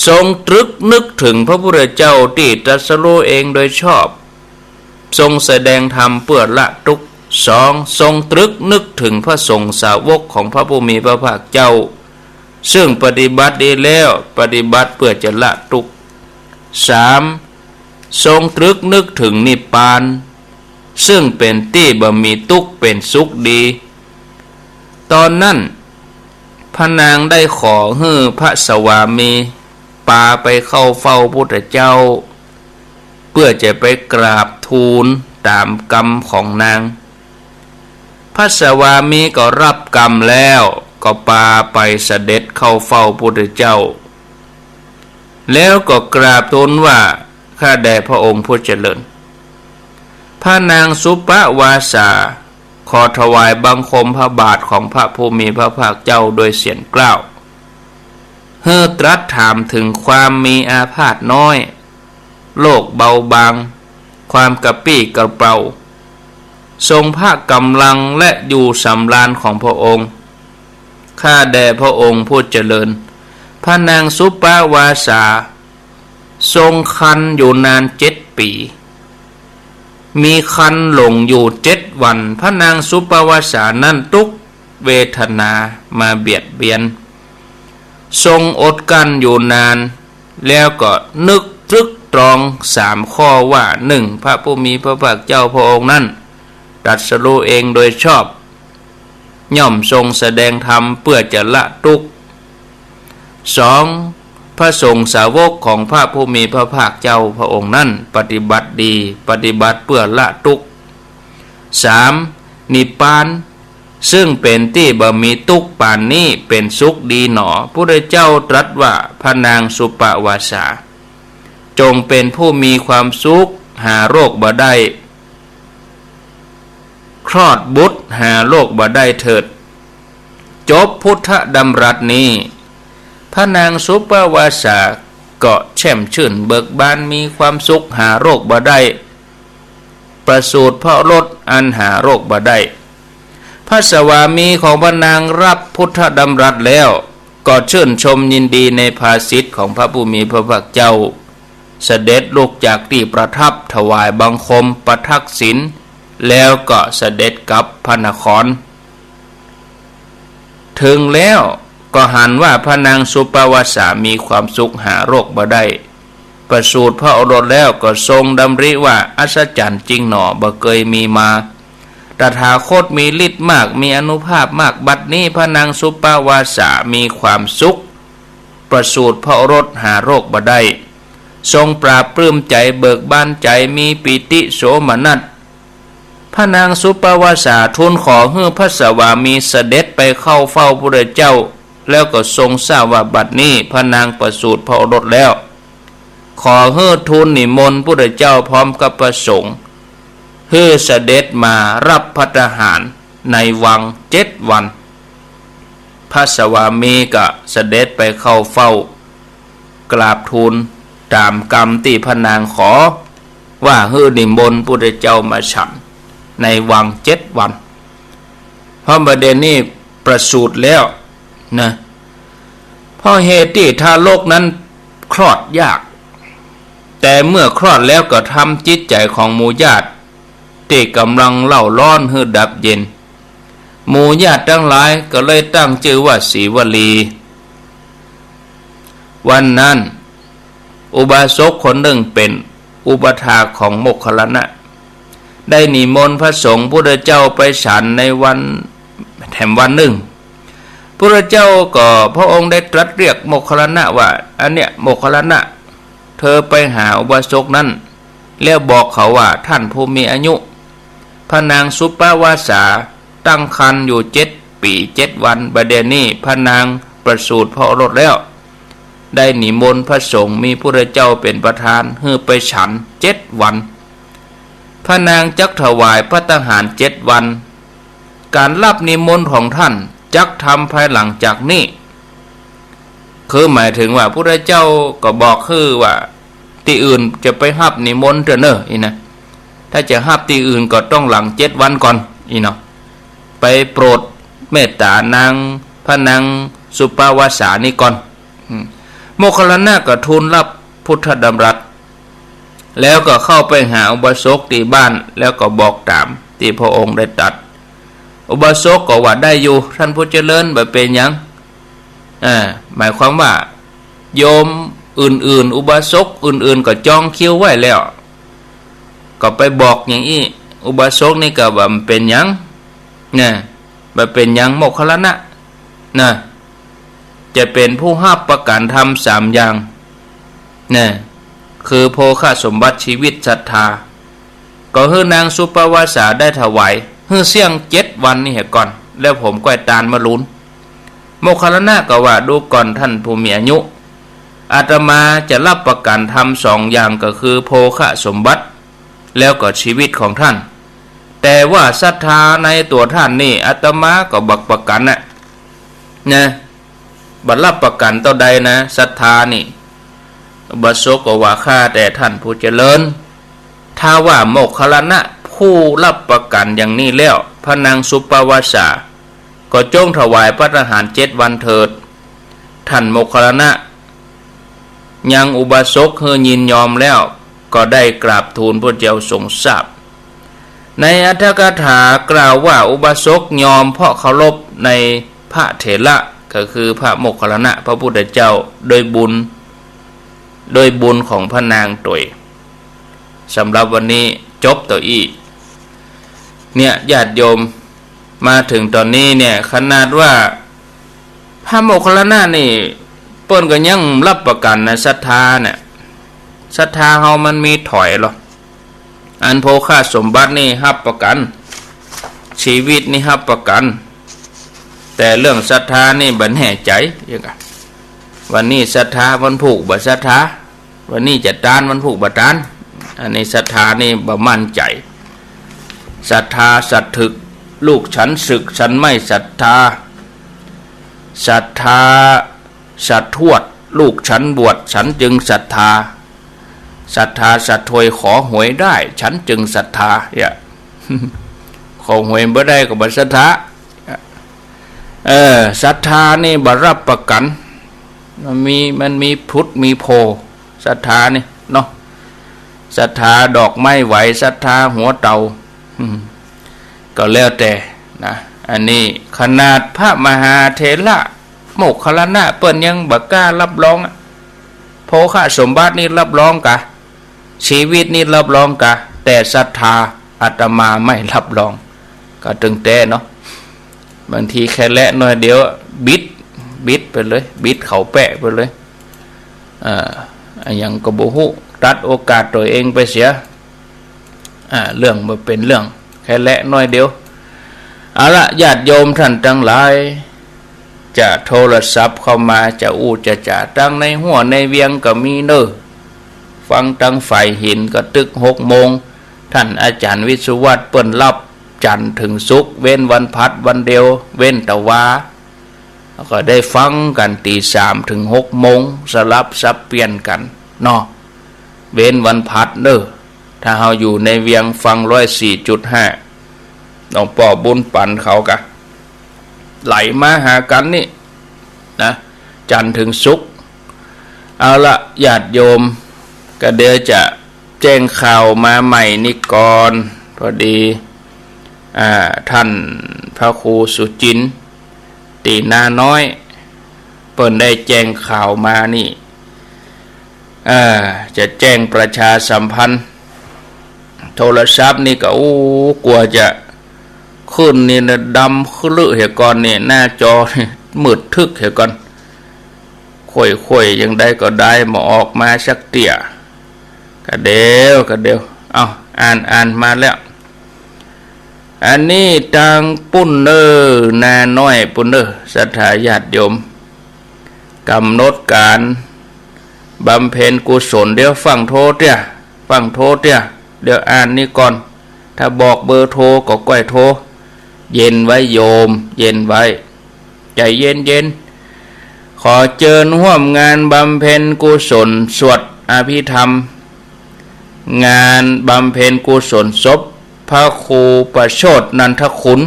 ทรงตรึกนึกเถิงพระพุทธเจ้าตี้ตรัสรู้เองโดยชอบ ทรงแสดงธรรมเปื้อละตุ๊กข์ สอง ทรงตรึกนึกเถิงพระสงฆ์สาวกของพระผู้มีพระภาคเจ้า ซึ่งปฏิบัติดีแล้ว ปฏิบัติเปื้อจะละตุ๊กข์ สาม ทรงตรึกนึกเถิงนิพพาน ซึ่งเป๋นตี้บ่มีตุ๊กข์ เป๋นสุขดี ตอนนั้น พระนางได้ขอหื้อพระสวามีปาไปเข้าเฝ้าพุทธเจ้า เปื้อจะไปกราบทูลต๋ามกำของนาง พระสวามีก็ฮับกำแล้ว ก็ปาไปเสด็จเข้าเฝ้าพุทธเจ้า แล้วก็กราบทูลว่า ข้าแด่พระองค์ผู้เจริญ พระนางสุปวาสาขอถวายบังคมพระบาทของพระผู้มีพระภาคเจ้าโดยเสียงกล้าว หื้อตรัสถามเถิงความมีอาพาธน้อย โรคเบาบาง ความกระปรี้กระเปร่า ทรงพระก๋ำลังและอยู่สำราญของพระองค์ ข้าแด่พระองค์ผู้เจริญ พระนางสุปวาสา ทรงครรภ์อยู่นานเจ็ดปี๋ มีครรภ์หลงอยู่เจ็ดวัน พระนางสุปวาสานั้นตุ๊กข์เวทนามาเบียดเบียน ทรงอดกลั้นอยู่นาน แล้วก็นึกตรึกตรองสามข้อว่า นึ่ง พระผู้มีพระภาคเจ้าพระองค์นั้นตรัสรู้เองโดยชอบ ย่อมทรงแสดงธรรมเปื้อจะละตุ๊กข์ สอง พระสงฆ์สาวกของพระผู้มีพระภาคเจ้าพระองค์นั้นปฏิบัติดี ปฏิบัติเปื้อละตุ๊กข์ สาม นิพพาน ซึ่งเป๋นตี้บ่มีตุ๊กข์ปานนี้เป๋นสุขดีหนอ พุทธเจ้าตรัสว่า พระนางสุปวาสา จงเป๋นผู้มีความสุข หาโรคบ่ได้ คลอดบุตรหาโรคบ่ได้เถิด จบพุทธดำรัสนี้ พระนางสุปวาสาก็แช่มชื่นเบิกบานมีความสุขหาโรคบ่ได้ ประสูติพระโอรสอันหาโรคบ่ได้ พระสวามีของพระนางฮับพุทธดำรัสแล้ว ก็ชื่นชมยินดีในภาษิตของพระผู้มีพระภาคเจ้า เสด็จลุกจากตี้ประทับถวายบังคมประทักษิณ แล้วก็เสด็จกลับพระนคร เถิงแล้วก็หันว่าพระนางสุปวาสามีความสุขหาโรคบ่ได้ ประสูติพระโอรสแล้วก็ทรงดำริว่า อัศจรรย์จริงหนอ บ่เกยมีมา ตถาคตมีฤทธิ์มาก มีอานุภาพมาก บัดนี้พระนางสุปวาสามีความสุข ประสูติพระโอรสหาโรคบ่ได้ ทรงปลาบปลื้มใจ๋ เบิกบานใจ๋ มีปีติโสมนัส พระนางสุปปวาสาทูลขอหื้อพระสวามีเสด็จไปเข้าเฝ้าพุทธเจ้า แล้วก็ทรงทราบว่าบัดนี้พระนางประสูติพระโอรสแล้ว ขอหื้อทูลนิมนต์พุทธเจ้าพร้อมกับพระสงฆ์ หื้อเสด็จมารับภัตตาหารในวังเจ็ดวัน พระสวามีก็เสด็จไปเข้าเฝ้า กราบทูลต๋ามกำตี้พระนางขอ ว่าหื้อนิมนต์พุทธเจ้ามาฉันในวังเจ็ดวัน เพราะบัดเดี๋ยวนี้ประสูติแล้วนะ เพราะเหตุตี้ทารกนั้นคลอดยาก แต่เมื่อคลอดแล้วก็ทำจิตใจ๋ของหมู่ญาติตี้ก่ำลังเล่าร้อนหื้อดับเย็น หมู่ญาติตังหลายก็เลยตั้งจื้อว่าสีวลี วันนั้น อุบาสกคนนึ่งเป๋นอุปัฏฐากของโมคคัลลานะ ได้นิมนต์พระสงฆ์พุทธเจ้าไปฉันในวัน แถมวันนึ่ง พุทธเจ้าก็พระองค์ได้ตรัสเรียกโมคคัลลานะว่า อันเนี้ย โมคคัลลานะ เธอไปหาอุบาสกนั้น แล้วบอกเขาว่าท่านผู้มีอายุ พระนางสุปปวาสาตั้งครรภ์อยู่เจ็ดปี๋เจ็ดวัน บัดเดี๋ยวนี้พระนางประสูติพระโอรสแล้ว ได้นิมนต์พระสงฆ์มีพุทธเจ้าเป๋นประธานหื้อไปฉันเจ็ดวัน พระนางจักถวายภัตตาหารเจ็ดวัน ก๋านรับนิมนต์ของท่านจักทำภายหลังจากนี้ คือหมายถึงว่าพุทธเจ้าก็บอกหื้อว่าตี้อื่นจะไปฮับนิมนต์เต๊อะเน่อ อี้นะ ถ้าจะฮับตี้อื่นก็ต้องหลังเจ็ดวันก่อน อี้เนาะ ไปโปรดเมตต๋านาง พระนางสุปปวาสานี้ก่อน อืม โมคคัลลานะก็ทูลรับพุทธดำรัส แล้วก็เข้าไปหาอุบาสกตี้บ้าน แล้วก็บอกต๋ามตี้พระองค์ได้ตรัส อุบาสกก็ว่าได้อยู่ ท่านผู้เจริญ บ่เป๋นหยัง อ่า หมายความว่าโยมอื่นๆ อุบาสกอื่นๆ ก็จองคิวไว้แล้ว ก็ไปบอกอย่างอี้ อุบาสกนี่ก็ว่าบ่เป๋นหยัง นะ บ่เป๋นหยัง โมคคัลลานะ นะ จะเป๋นผู้ฮับประกันธรรมสามอย่าง นะ คือโภคสมบัติ ชีวิต ศรัทธา ก็หื้อนางสุปปวาสาได้ถวาย หื้อเสี้ยงเจ็ดวันนี้เหียก่อน แล้วผมก้อยตานมะลูน โมคคัลลานะก็ว่า ดูก่อนท่านผู้มีอายุ อาตมาจะรับประกันธรรมสองอย่าง ก็คือโภคสมบัติ แล้วก็ชีวิตของท่าน แต่ว่าศรัทธาในตั๋วท่านนี่ อาตมาก็บ่ประกันนะ นะ บ่รับประกันเต้าใดนะ ศรัทธานี่ อุบาสกก็ว่า ข้าแต่ท่านผู้เจริญ ถ้าว่าโมคคัลลานะผู้รับประกันอย่างนี้แล้ว พระนางสุปปวาสา ก็จงถวายภัตตาหารเจ็ดวันเถิด ท่านโมคคัลลานะ ยังอุบาสกหื้อยินยอมแล้ว ก็ได้กราบทูลพระเจ้าทรงทราบ ในอรรถกถากล่าวว่า อุบาสกยอมเพราะเคารพในพระเถระ ก็คือพระโมคคัลลานะ พระพุทธเจ้า ด้วยบุญ ด้วยบุญของพระนางตวย สำหรับวันนี้จบเต้าอี้ เนี่ย ญาติโยม มาเถิงต๋อนนี้เนี่ย ขนาดว่าพระโมคคัลลานะนี่ เปิ้นก็ยังบ่รับประกันนะ ศรัทธาเนี่ย ศรัทธาเฮามันมีถอยลอ อันโภคสมบัตินี่ฮับประกัน ชีวิตนี่ฮับประกัน แต่เรื่องศรัทธานี่บ่แน่ใจ๋ เยียะกะ วันนี้ศรัทธา วันพูกบ่ศรัทธา วันนี้จะตาน วันพูกบ่ตาน อันนี้ศรัทธานี่บ่มั่นใจ๋ ศรัทธาสัตว์ถึก ลูกฉันสึก ฉันไม่ศรัทธา ศรัทธาสัตว์ทวด ลูกฉันบวช ฉันจึงศรัทธา ศรัทธาสัตว์ทวย ขอหวยได้ ฉันจึงศรัทธา เนี่ย ขอหวยบ่ได้ก็บ่ศรัทธา เออ ศรัทธานี่บ่รับประกัน มันมี มันมีผุดมีโผล่ ศรัทธานี่เนาะ ศรัทธาดอกไม้ไหว ศรัทธาหัวเต่า อืม ก็แล้วแต่นะ อันนี้ขนาดพระมหาเถระโมคคัลลานะเปิ้นยังบ่กล้ารับรองอะ โภคสมบัตินี่รับรองกา ชีวิตนี่รับรองกา แต่ศรัทธาอาตมาไม่รับรอง ก็ตึงแต๊เนาะ บางทีแค่แลหน้อยเดียวบิด บิดไปเลย บิดเขาแปะไปเลย อ่า อะหยังก็บ่ฮู้ ตัดโอกาสตั๋วเองไปเสีย อ่า เรื่องบ่เป๋นเรื่อง แค่แหละน้อยเดียว เอาละ ญาติโยมต้านตังหลาย จะโทรศัพท์เข้ามา จะอู้จะจ๋า ตังในหัวในเวียงก็มีเน่อ ฟังตังฝ่ายหินก็ตึกหกโมง ต้านอาจ๋ารย์วิศวัตเปิ้นฮับจันทร์เถิงศุกร์ เว้นวันพฤหัสวันเดียว เว้นตะวา ก็ได้ฟังกั๋นตี๋สามเถิงหกโมง สลับสับเปลี่ยนกั๋นเนาะ เว้นวันพฤหัสเน่อ ถ้าเฮาอยู่ในเวียงฟังร้อยสี่จุดห้า หลวงป้อบุญปันเขากะ ไหลมาหากั๋นนี่นะ จันทร์เถิงศุกร์ เอาละ ญาติโยม ก็เดี๋ยวจะแจ้งข่าวมาใหม่นี่ก่อน พอดี อ่า ต้านพระครูสุจินต์ ตี้นาน้อย เปิ้นได้แจ้งข่าวมานี่ อ่า จะแจ้งประชาสัมพันธ์ โทรศัพท์นี่ก็ โอ้ กว่าจะขึ้นนี่นะ ดำคลึเหียก่อนนี่ หน้าจอนี่มืดทึกเหียก่อน ค่อยๆ ยังได้ก็ได้ บ่ออกมาสักเตื้อ ก็เดี๋ยว ก็เดี๋ยว เอ้า อ่าน อ่านมาแล้ว อันนี้ตางปุ้นเน่อ นาน้อยปุ้นเน่อ ศรัทธาญาติโยม ก๋ำหนดก๋านบำเพ็ญกุศล เดี๋ยวฟั่งโทรเตื้อ ฟั่งโทรเตื้อ เดี๋ยวอ่านนี่ก่อน ถ้าบอกเบอร์โทรก็ก้อยโทร เย็นไว้โยม เย็นไว้ ใจ๋เย็นๆ ขอเจิญฮ่วมงานบำเพ็ญกุศลสวดอภิธรรม งานบำเพ็ญกุศลศพพระครูประโชตินันทคุณ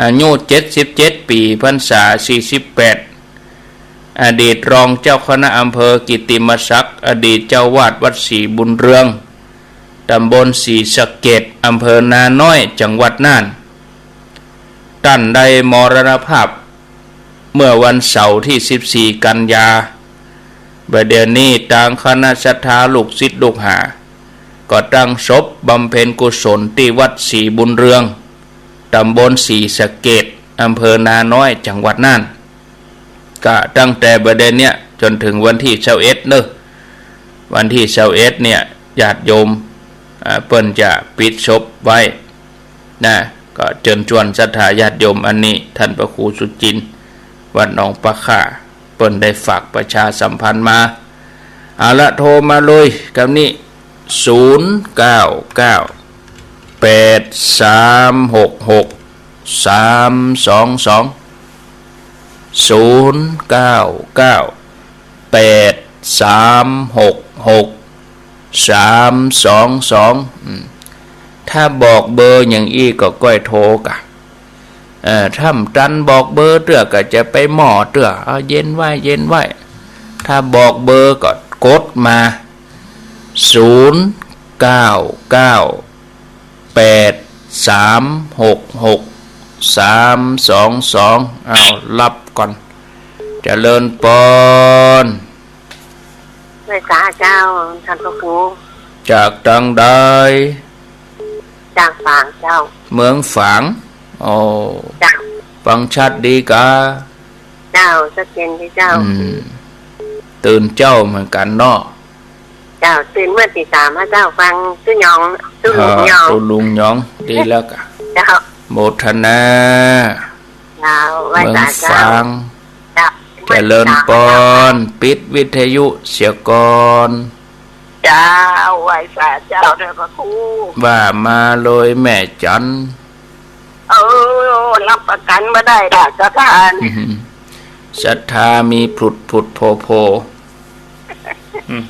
อายุเจ็ดสิบเจ็ดปี๋ พรรษาสี่สิบแปด อดีตรองเจ้าคณะอำเภอกิตติมศักดิ์ อดีตเจ้าอาวาสวัดศรีบุญเรือง ตำบลศรีสะเกษ อำเภอนาน้อย จังหวัดน่าน ต้านได้มรณภาพเมื่อวันเสาร์ตี้สิบสี่กันยา บ่าเดี่ยวนี้ตางคณะศรัทธาลูกศิษย์ลูกหา ก็ตั้งศพบำเพ็ญกุศลตี้วัดศรีบุญเรือง ตำบลศรีสะเกษ อำเภอนาน้อย จังหวัดน่าน ก็ตั้งแต่บ่าเดี่ยวเนี้ยจ๋นเถิงวันตี้ซาวเอ็ดเน่อ วันตี้ซาวเอ็ดเนี่ย ญาติโยม อ่า เปิ้นจะปิดศพไว้นะ ก็เจิญจวนศรัทธาญาติโยม อันนี้ต้านพระครูสุจินต์ วัดหนองปะข่า เปิ้นได้ฝากประชาสัมพันธ์มา เอาละ โทรมาเลย กำนี้ ศูนย์เก้าเก้า แปดสามหกหก สามสองสอง ศูนย์เก้าเก้า แปดสามหกหก สามสองสอง อืม ถ้าบอกเบอร์อย่างอี้ก็ก้อยโทรกะ เอ่อ ถ้าบ่ตันบอกเบอร์เตื้อก็จะไปหม้อเตื้อ เอา เย็นไว้ เย็นไว้ ถ้าบอกเบอร์ก็กดมา ศูนย์เก้าเก้า แปดสามหกหก สามสองสอง เอา ฮับก่อน เจริญปอน ไหว้สาเจ้า ต้านพระครู จากตางใด จากฝางเจ้า เมืองฝาง โอ้ เจ้า ฟังชัดดีกา เจ้า ชัดเจนดีเจ้า อืม ตื่นเจ๊าเหมือนกั๋นเนาะ เจ้า ตื่นเมื่อตี๋สามอะเจ้า ฟังตุ๊หยอง ตุ๊ลุงหยอง ตุ๊ลุงหยอง ดีแล้วกะ เจ้า โมทนา เจ้า ไหว้สาเจ้า เมืองฝาง เจ้า เจริญปอน ปิดวิทยุเสียก่อน เจ้า ไหว้สาเจ้าเน่อพระครู ว่ามาเลยแม่จัน เออ ฮับประกั๋นบ่ได้ดอกศรัทธา อืม ศรัทธามีผุดผุดโผล่โผล่ อืม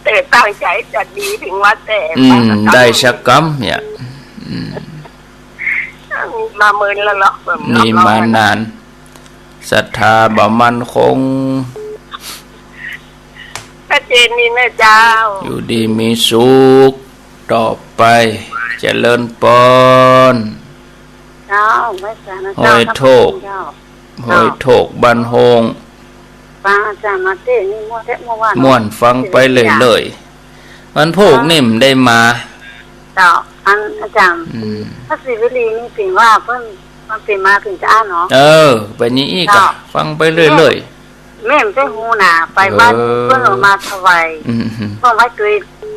แต่ตั้งใจ๋จะดีเถิงว่าแต่ อืม ได้สักกำเนี่ย อืม มีมาเมินแล้วเนาะ มีมานาน ศรัทธาบ่มั่นคง ชัดเจนดีนะเจ้า อยู่ดีมีสุข ต่อไป เจริญปอน เจ้า ไหว้สานะเจ้า ห้อยโทก เจ้า ห้อยโทกบ้านโฮง ฟังอาจ๋ารย์มาเต๊อะนี่ ม่วนแต๊ ม่วน ม่วน ฟังไปเรื่อยๆ วันพูกนี่มันได้มา เจ้า อันอาจ๋ารย์ อืม พระศิวลีนี่เป๋นว่าเปิ้น มันเป๋นมาเป๋นจะอ้านเนาะ เออ เป๋นอย่างอี้กะ เจ้า ฟังไปเรื่อยๆ แม่บ่ใจ้ฮู้นา ไปบ้าน เออ เปิ้นเอามาถวาย อืมๆ ถวายตวย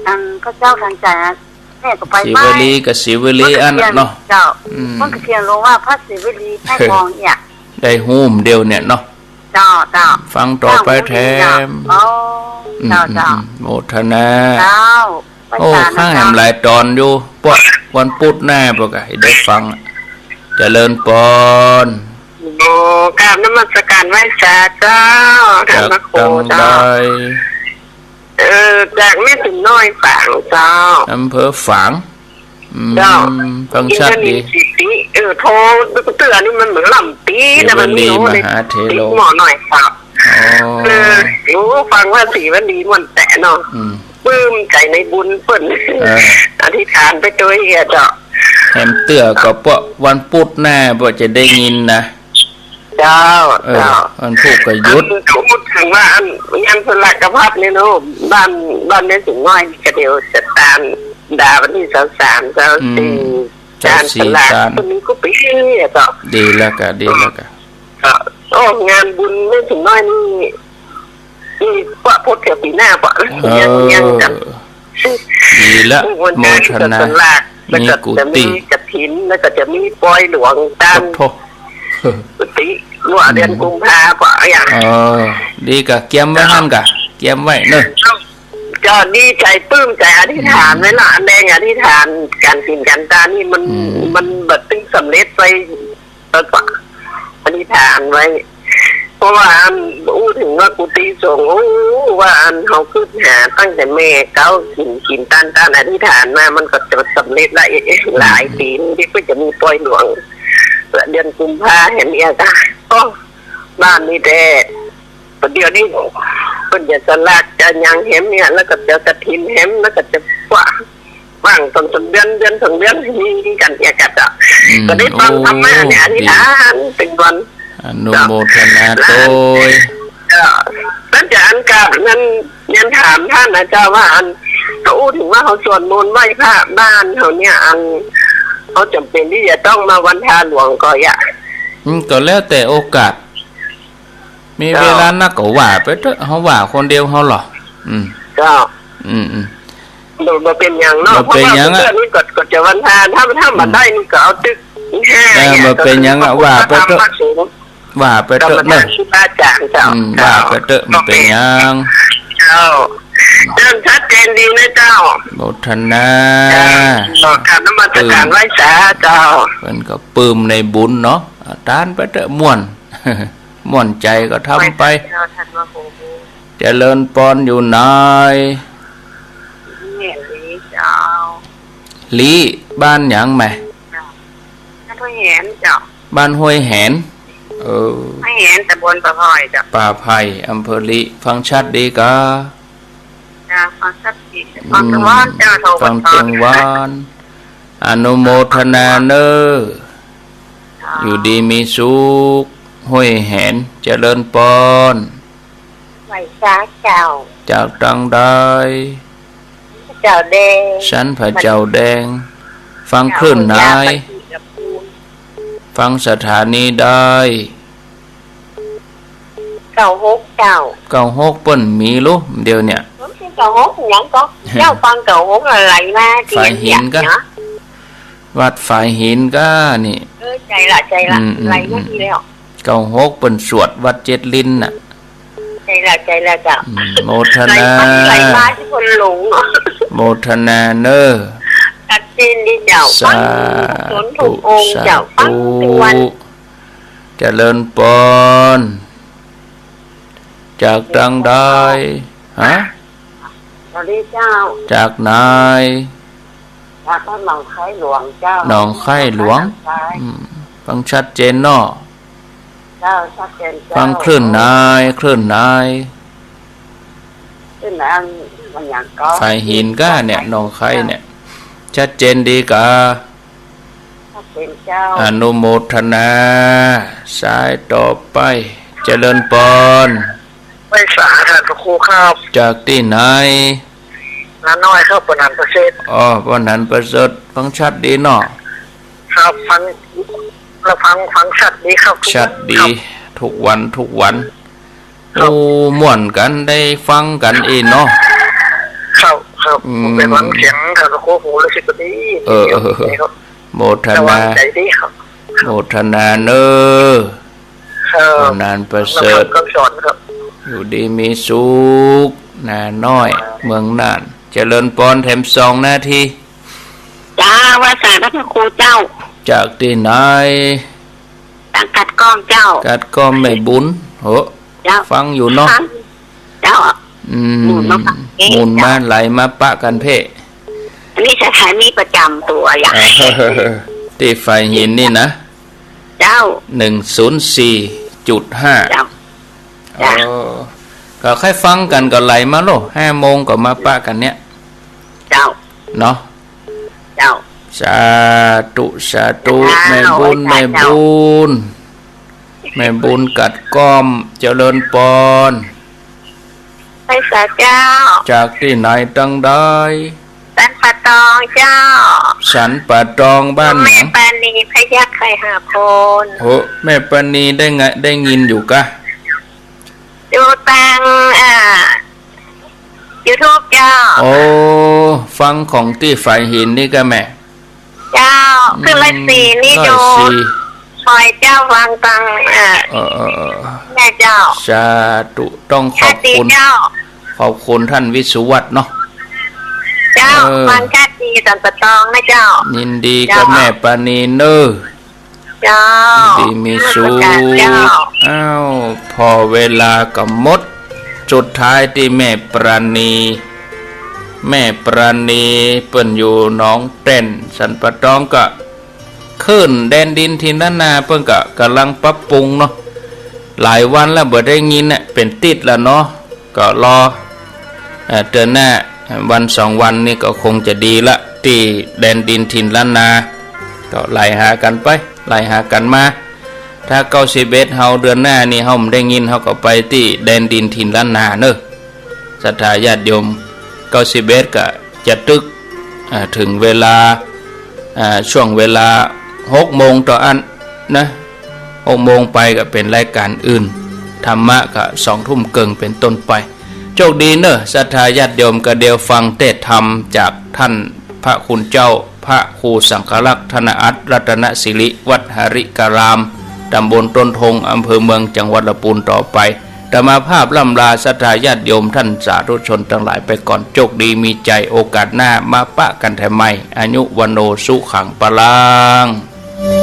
ตังพระเจ้าทันใจ๋อะ แม่ก็ไป ศรีวลี บ้าน กับศรีวลีอันน่ะเนาะ เจ้า อืม เปิ้นก็เขียนลงว่าพระศรีวลีแม่กลองเนี่ย ได้ฮู้เดียวเนี่ยเนาะ เจ้า เจ้า ฟังต่อไปแถม เจ้า โอ้ อืม เจ้า เจ้า อืม โมทนา เจ้า โอ้ ข้างแหมหลายตอนอยู่ ปะ วันพุธหน้าปะกะ ได้ฟัง เจริญปอน โอ้ กราบนมัสการไหว้สาเจ้า จาก ธรรมโค ตัง เจ้า ใด เอ่อ จากแม่สินน้อยฝางเจ้า อำเภอฝาง อืม เจ้า ฟังชัดดี อินทนิลย์สิทธิ เออ โทรเตื้อนี่มันเหมือนลำปีนะ มันมี ศรีวลี โอ้ มหาเถโร ติดหม้อน้อยครับ อ๋อ เออ โอ้ ฟังว่าศรีวลีม่วนแต๊เนาะ อืม ปลื้มใจ๋ในบุญเปิ้น เออ อธิษฐานไปตวยอะเจ้า แหมเตื้อก็ปะวันพุธหน้าปะจะได้ยินนะ เจ้า เออ เจ้า วันพุธก็หยุด อันพูดเถิงว่าอันงานสลากพัดเนี่ยเนาะ บ้าน บ้านแม่สินน้อยนี่ก็เดี๋ยวจะตานดาวันตี้ซาวสาม ซาวสี่ อืม ตานสลาก ซาวสี่ตาน คนนี้ก็ปีอะเจ้า ดีแล้วกะ ดีแล้วกะ ก็ โอ้ งานบุญแม่สินน้อยนี่ นี่ปะพดเถื่อปี๋หน้าปะ เออ ยัง ยังกัน ดีละ วันนี้ โมทนา ก็สลาก แล้วก็จะมี มีกุฏิ กฐิน แล้วก็จะมีปอยหลวงตาม โอ้โธ่ กุฏิ ว่าเดือนกุมภาปะ อย่าง เออ ดีกะ เกียมไว้หั้นกะ เกียมไว้เนาะ ก็ดีใจ๋ปลื้มใจ๋ อธิษฐาน อืม ไว้ละ อันแดงอธิษฐาน ก๋านกิ๋นก๋านตานนี่มัน อืม มันบ่ตึงสำเร็จไป แล้วก็อธิษฐานไว้ เพราะว่าอันอู้เถิงว่ากุฏิสงฆ์ โอ้ ว่าอันเฮากึ๊ดหาตั้งแต่แม่เก๊ากิ๋น กิ๋นตาน ตานอธิษฐานมา มันก็จะสำเร็จละ หลายปี๋ ตี้เปิ้นจะมีปอยหลวง เดือนกุมภาแหมเอียกะ โอ้ บ้านนี้แต๊ เดี๋ยวนี้เปิ้นจะสลากจะหยังแหมเนี่ย แล้วก็จะกฐินแหม แล้วก็จะว่า ว่างสองสามเดือน เดือนสองเดือน มีกั๋นเนี่ยกะเจ้า อืม ก็ได้ฟังธรรมะเนี่ย โอ้ อธิษฐาน ดี เป๋นวัน อนุโมทนาตวย เจ้า แล้วจะอันกราบนั้น เรียนถามต้านนะเจ้าว่าอัน เฮาอู้เถิงว่าเฮาสวดมนต์ไหว้พระบ้านเฮาเนี่ย อัน เฮาจ๋ำเป๋นตี้จะต้องมาวันทาหลวงก่ออะ อืม ก็แล้วแต่โอกาส มี เจ้า เวลานักก็ว่าไปเต๊อะ เฮาว่าคนเดียวเฮาเหรอ อืม เจ้า อืม อืม บ่ บ่เป๋นหยังเนาะ บ่เป๋นหยังอะ เพราะว่าเปิ้นนี่ก็ ก็จะวันทา ถ้า ถ้าบ่ได้นี่ก็เอาตึกห้า เออ อย่างเงี้ย บ่เป๋นหยังอะ ก็คือ ว่าไปเต๊อะ พระสงฆ์ ว่าไปเต๊อะเนาะ กรรมฐานครูบาอาจ๋ารย์เจ้า อืม เจ้า ว่าไปเต๊อะ บ่เป๋นหยัง เจ้า เจ้า ชัดเจนดีนะเจ้า โมทนา เจ้า กราบนมัสการไหว้สาเจ้า เปิ้นก็ปลื้มในบุญเนาะ อ่า ตานไปเต๊อะ ม่วน ม่วนใจ๋ก็ทำไป เจ้า ท่านว่าโห เจริญปอน อยู่ไหน นี่ลีเจ้า ลี บ้านหยังแม่ เจ้า บ้านห้วยแหนเจ้า บ้านห้วยแหน เออ ห้วยแหน ตำบลป่าไผ่เจ้า ป่าไผ่ อำเภอลี ฟังชัดดีกา เจ้า ฟังชัดดี ฟังตึงวันเจ้า อืม โทร ฟังตึงวัน อนุโมทนาเน้อ เจ้า อยู่ดีมีสุข ห้วยแหน เจริญปอน ไหว้สาเจ้า จากตังใด เจ้าแดง สันพะเจ้าแดง ฟังคลื่นไหน เจ้า ฟังสถานีใด เก้าหกเจ้า เก้าหกเปิ้นมีลุ เดี๋ยวเนี่ย เก้าหกหยังก็ เจ้าฟังเก้าหกอะไรมา ฝายหินกา เนาะ วัดฝายหินกานี่ เออ ใจ้ละ ใจ้ละ อืม อืม ไหลมาดีแล้ว เก้าหกเปิ้นสวดวัดเจ็ดลิ้นน่ะ ใจ้ละ ใจ้ละเจ้า อืม โมทนา ไหลมา ไหลมาตี้คนหลง โมทนาเน้อ ชัดเจนดีเจ้า สาธุ ฟังถูกองค์เจ้า สาธุ ฟังตึงวัน เจริญปอน จากตังใด ฮะ สวัสดีเจ้า จากไหน จากบ้านหนองคายหลวงเจ้า หนองคายหลวง หนองคาย อืม ฟังชัดเจนเนาะ เจ้า ชัดเจนเจ้า ฟังคลื่นไหน คลื่นไหน คลื่นอัน มันหยังก็ ฝายหินกาเนี่ย หนองคายเนี่ย ชัดเจนดีกา ชัดเจนเจ้า อนุโมทนา สายต่อไป เจริญปอน ไหว้สาท่านพระครูครับ จากตี้ไหน นาน้อยครับ ปนัญญ์ประเสริฐ อ๋อ ปนัญญ์ประเสริฐ ฟังชัดดีเนาะ ครับ ฟัง แล้วฟัง ฟังชัดดีครับ ชัดดี ทุกวันครับ ทุกวัน ทุกวัน ครับ โอ้ ม่วนกั๋น ได้ฟังกั๋นอี้เนาะ ครับ ครับ อืม ไปฟังเสียงครับ โอ้โห รู้สึกว่าดี เออ เออ ครับ โมทนา ระวังใจดีครับ โมทนาเน่อ ครับ นานประเสริฐ นำคำสอนครับ อยู่ดีมีสุข นาน้อย เมืองน่าน เจริญปอน แถมสองนาที เจ้า ว่าสาธุพระครูเจ้า จากตี้ไหน จากกัดก้อมเจ้า กัดก้อมแม่บุญ โห เจ้า ฟังอยู่เนาะ ฟัง เจ้า อืม หมุนมาฟังเอง หมุนมา เจ้า ไหลมาปะกั๋นเพ่ อันนี้สถานีประจำตั๋วอย่าง เออ ตี้ฝายหินนี่นะ เจ้า หนึ่งศูนย์สี่จุดห้า เจ้า เออ ก็ใค่ฟังกั๋นก็ไหลมาโลด ห้าโมงก็มาปะกั๋นเนี่ย เจ้า เนาะ เจ้า สาธุ สาธุ เจ้า แม่บุญ ไหว้สาเจ้า แม่บุญ แม่บุญกัดก้อม เจริญปอน ไหว้สาเจ้า จากตี้ไหนตังใด สันป่าตองเจ้า สันป่าตองบ้านหยัง แม่ปราณี พยัคฆ์ ไคหาโพน โห แม่ปราณี ได้ไง ได้ยินอยู่กะ ดูตาง อ่า YouTube เจ้า โอ้ ฟังของตี้ฝายหินนี่กะแม่ เจ้า อืม ขึ้นร้อยสี่นี่ ร้อยสี่ ดู คอยเจ้าฟังตัง อ่า เออ เออ เออ แม่เจ้า สาธุ ต้องขอบคุณ ชาตรีเจ้า ขอบคุณท่านวิศวัตรเนาะ เจ้า เออ ฟังชาตรีสันป่าตองนะเจ้า ยินดีกับ เจ้า แม่ปราณีเน่อ เจ้า ดีมีสุข เจ้า อ้าว พอเวลาก็หมด สุดท้ายตี้แม่ปราณี แม่ปราณีเปิ้นอยู่หนองแต้น สันป่าตอง ก็คลื่นแดนดินถิ่นล้านนาเปิ้นก็ก่ำลังปรับปรุงเนาะ หลายวันแล้วบ่ได้ยินน่ะ เป๋นติ๊ดละเนาะ ก็รอ เอ่อ เดือนหน้า วันสองวันนี่ก็คงจะดีละ ตี้แดนดินถิ่นล้านนา ก็ไหลหากั๋นไป ไหลหากั๋นมา ถ้าเก้าสิบเอ็ดเฮาเดือนหน้านี่เฮาบ่ได้ยิน เฮาก็ไปตี้แดนดินถิ่นล้านนาเน่อ ศรัทธาญาติโยม เก้าสิบเอ็ดก็จะตึก อ่า เถิงเวลา อ่า ช่วงเวลาหกโมงต่ออั้นนะ หกโมงไปก็เป๋นรายก๋านอื่น ธรรมะก็สองทุ่มเกิ่งเป๋นต้นไป โชคดีเน่อ ศรัทธาญาติโยม ก็เดี๋ยวฟังเทศน์ธรรมจากท่านพระคุณเจ้า พระครูสังฆรักษ์ ธนอัตร รัตนสิริ วัดหริการาม ตำบลต้นทง อำเภอเมือง จังหวัดละปูนต่อไป อาตมาภาพร่ำลาศรัทธาญาติโยมท่านสาธุชนตังหลายไปก่อน โชคดีมีชัย โอกาสหน้ามาปะกั๋นแถมใหม่ อายุวัณโณสุขังพลัง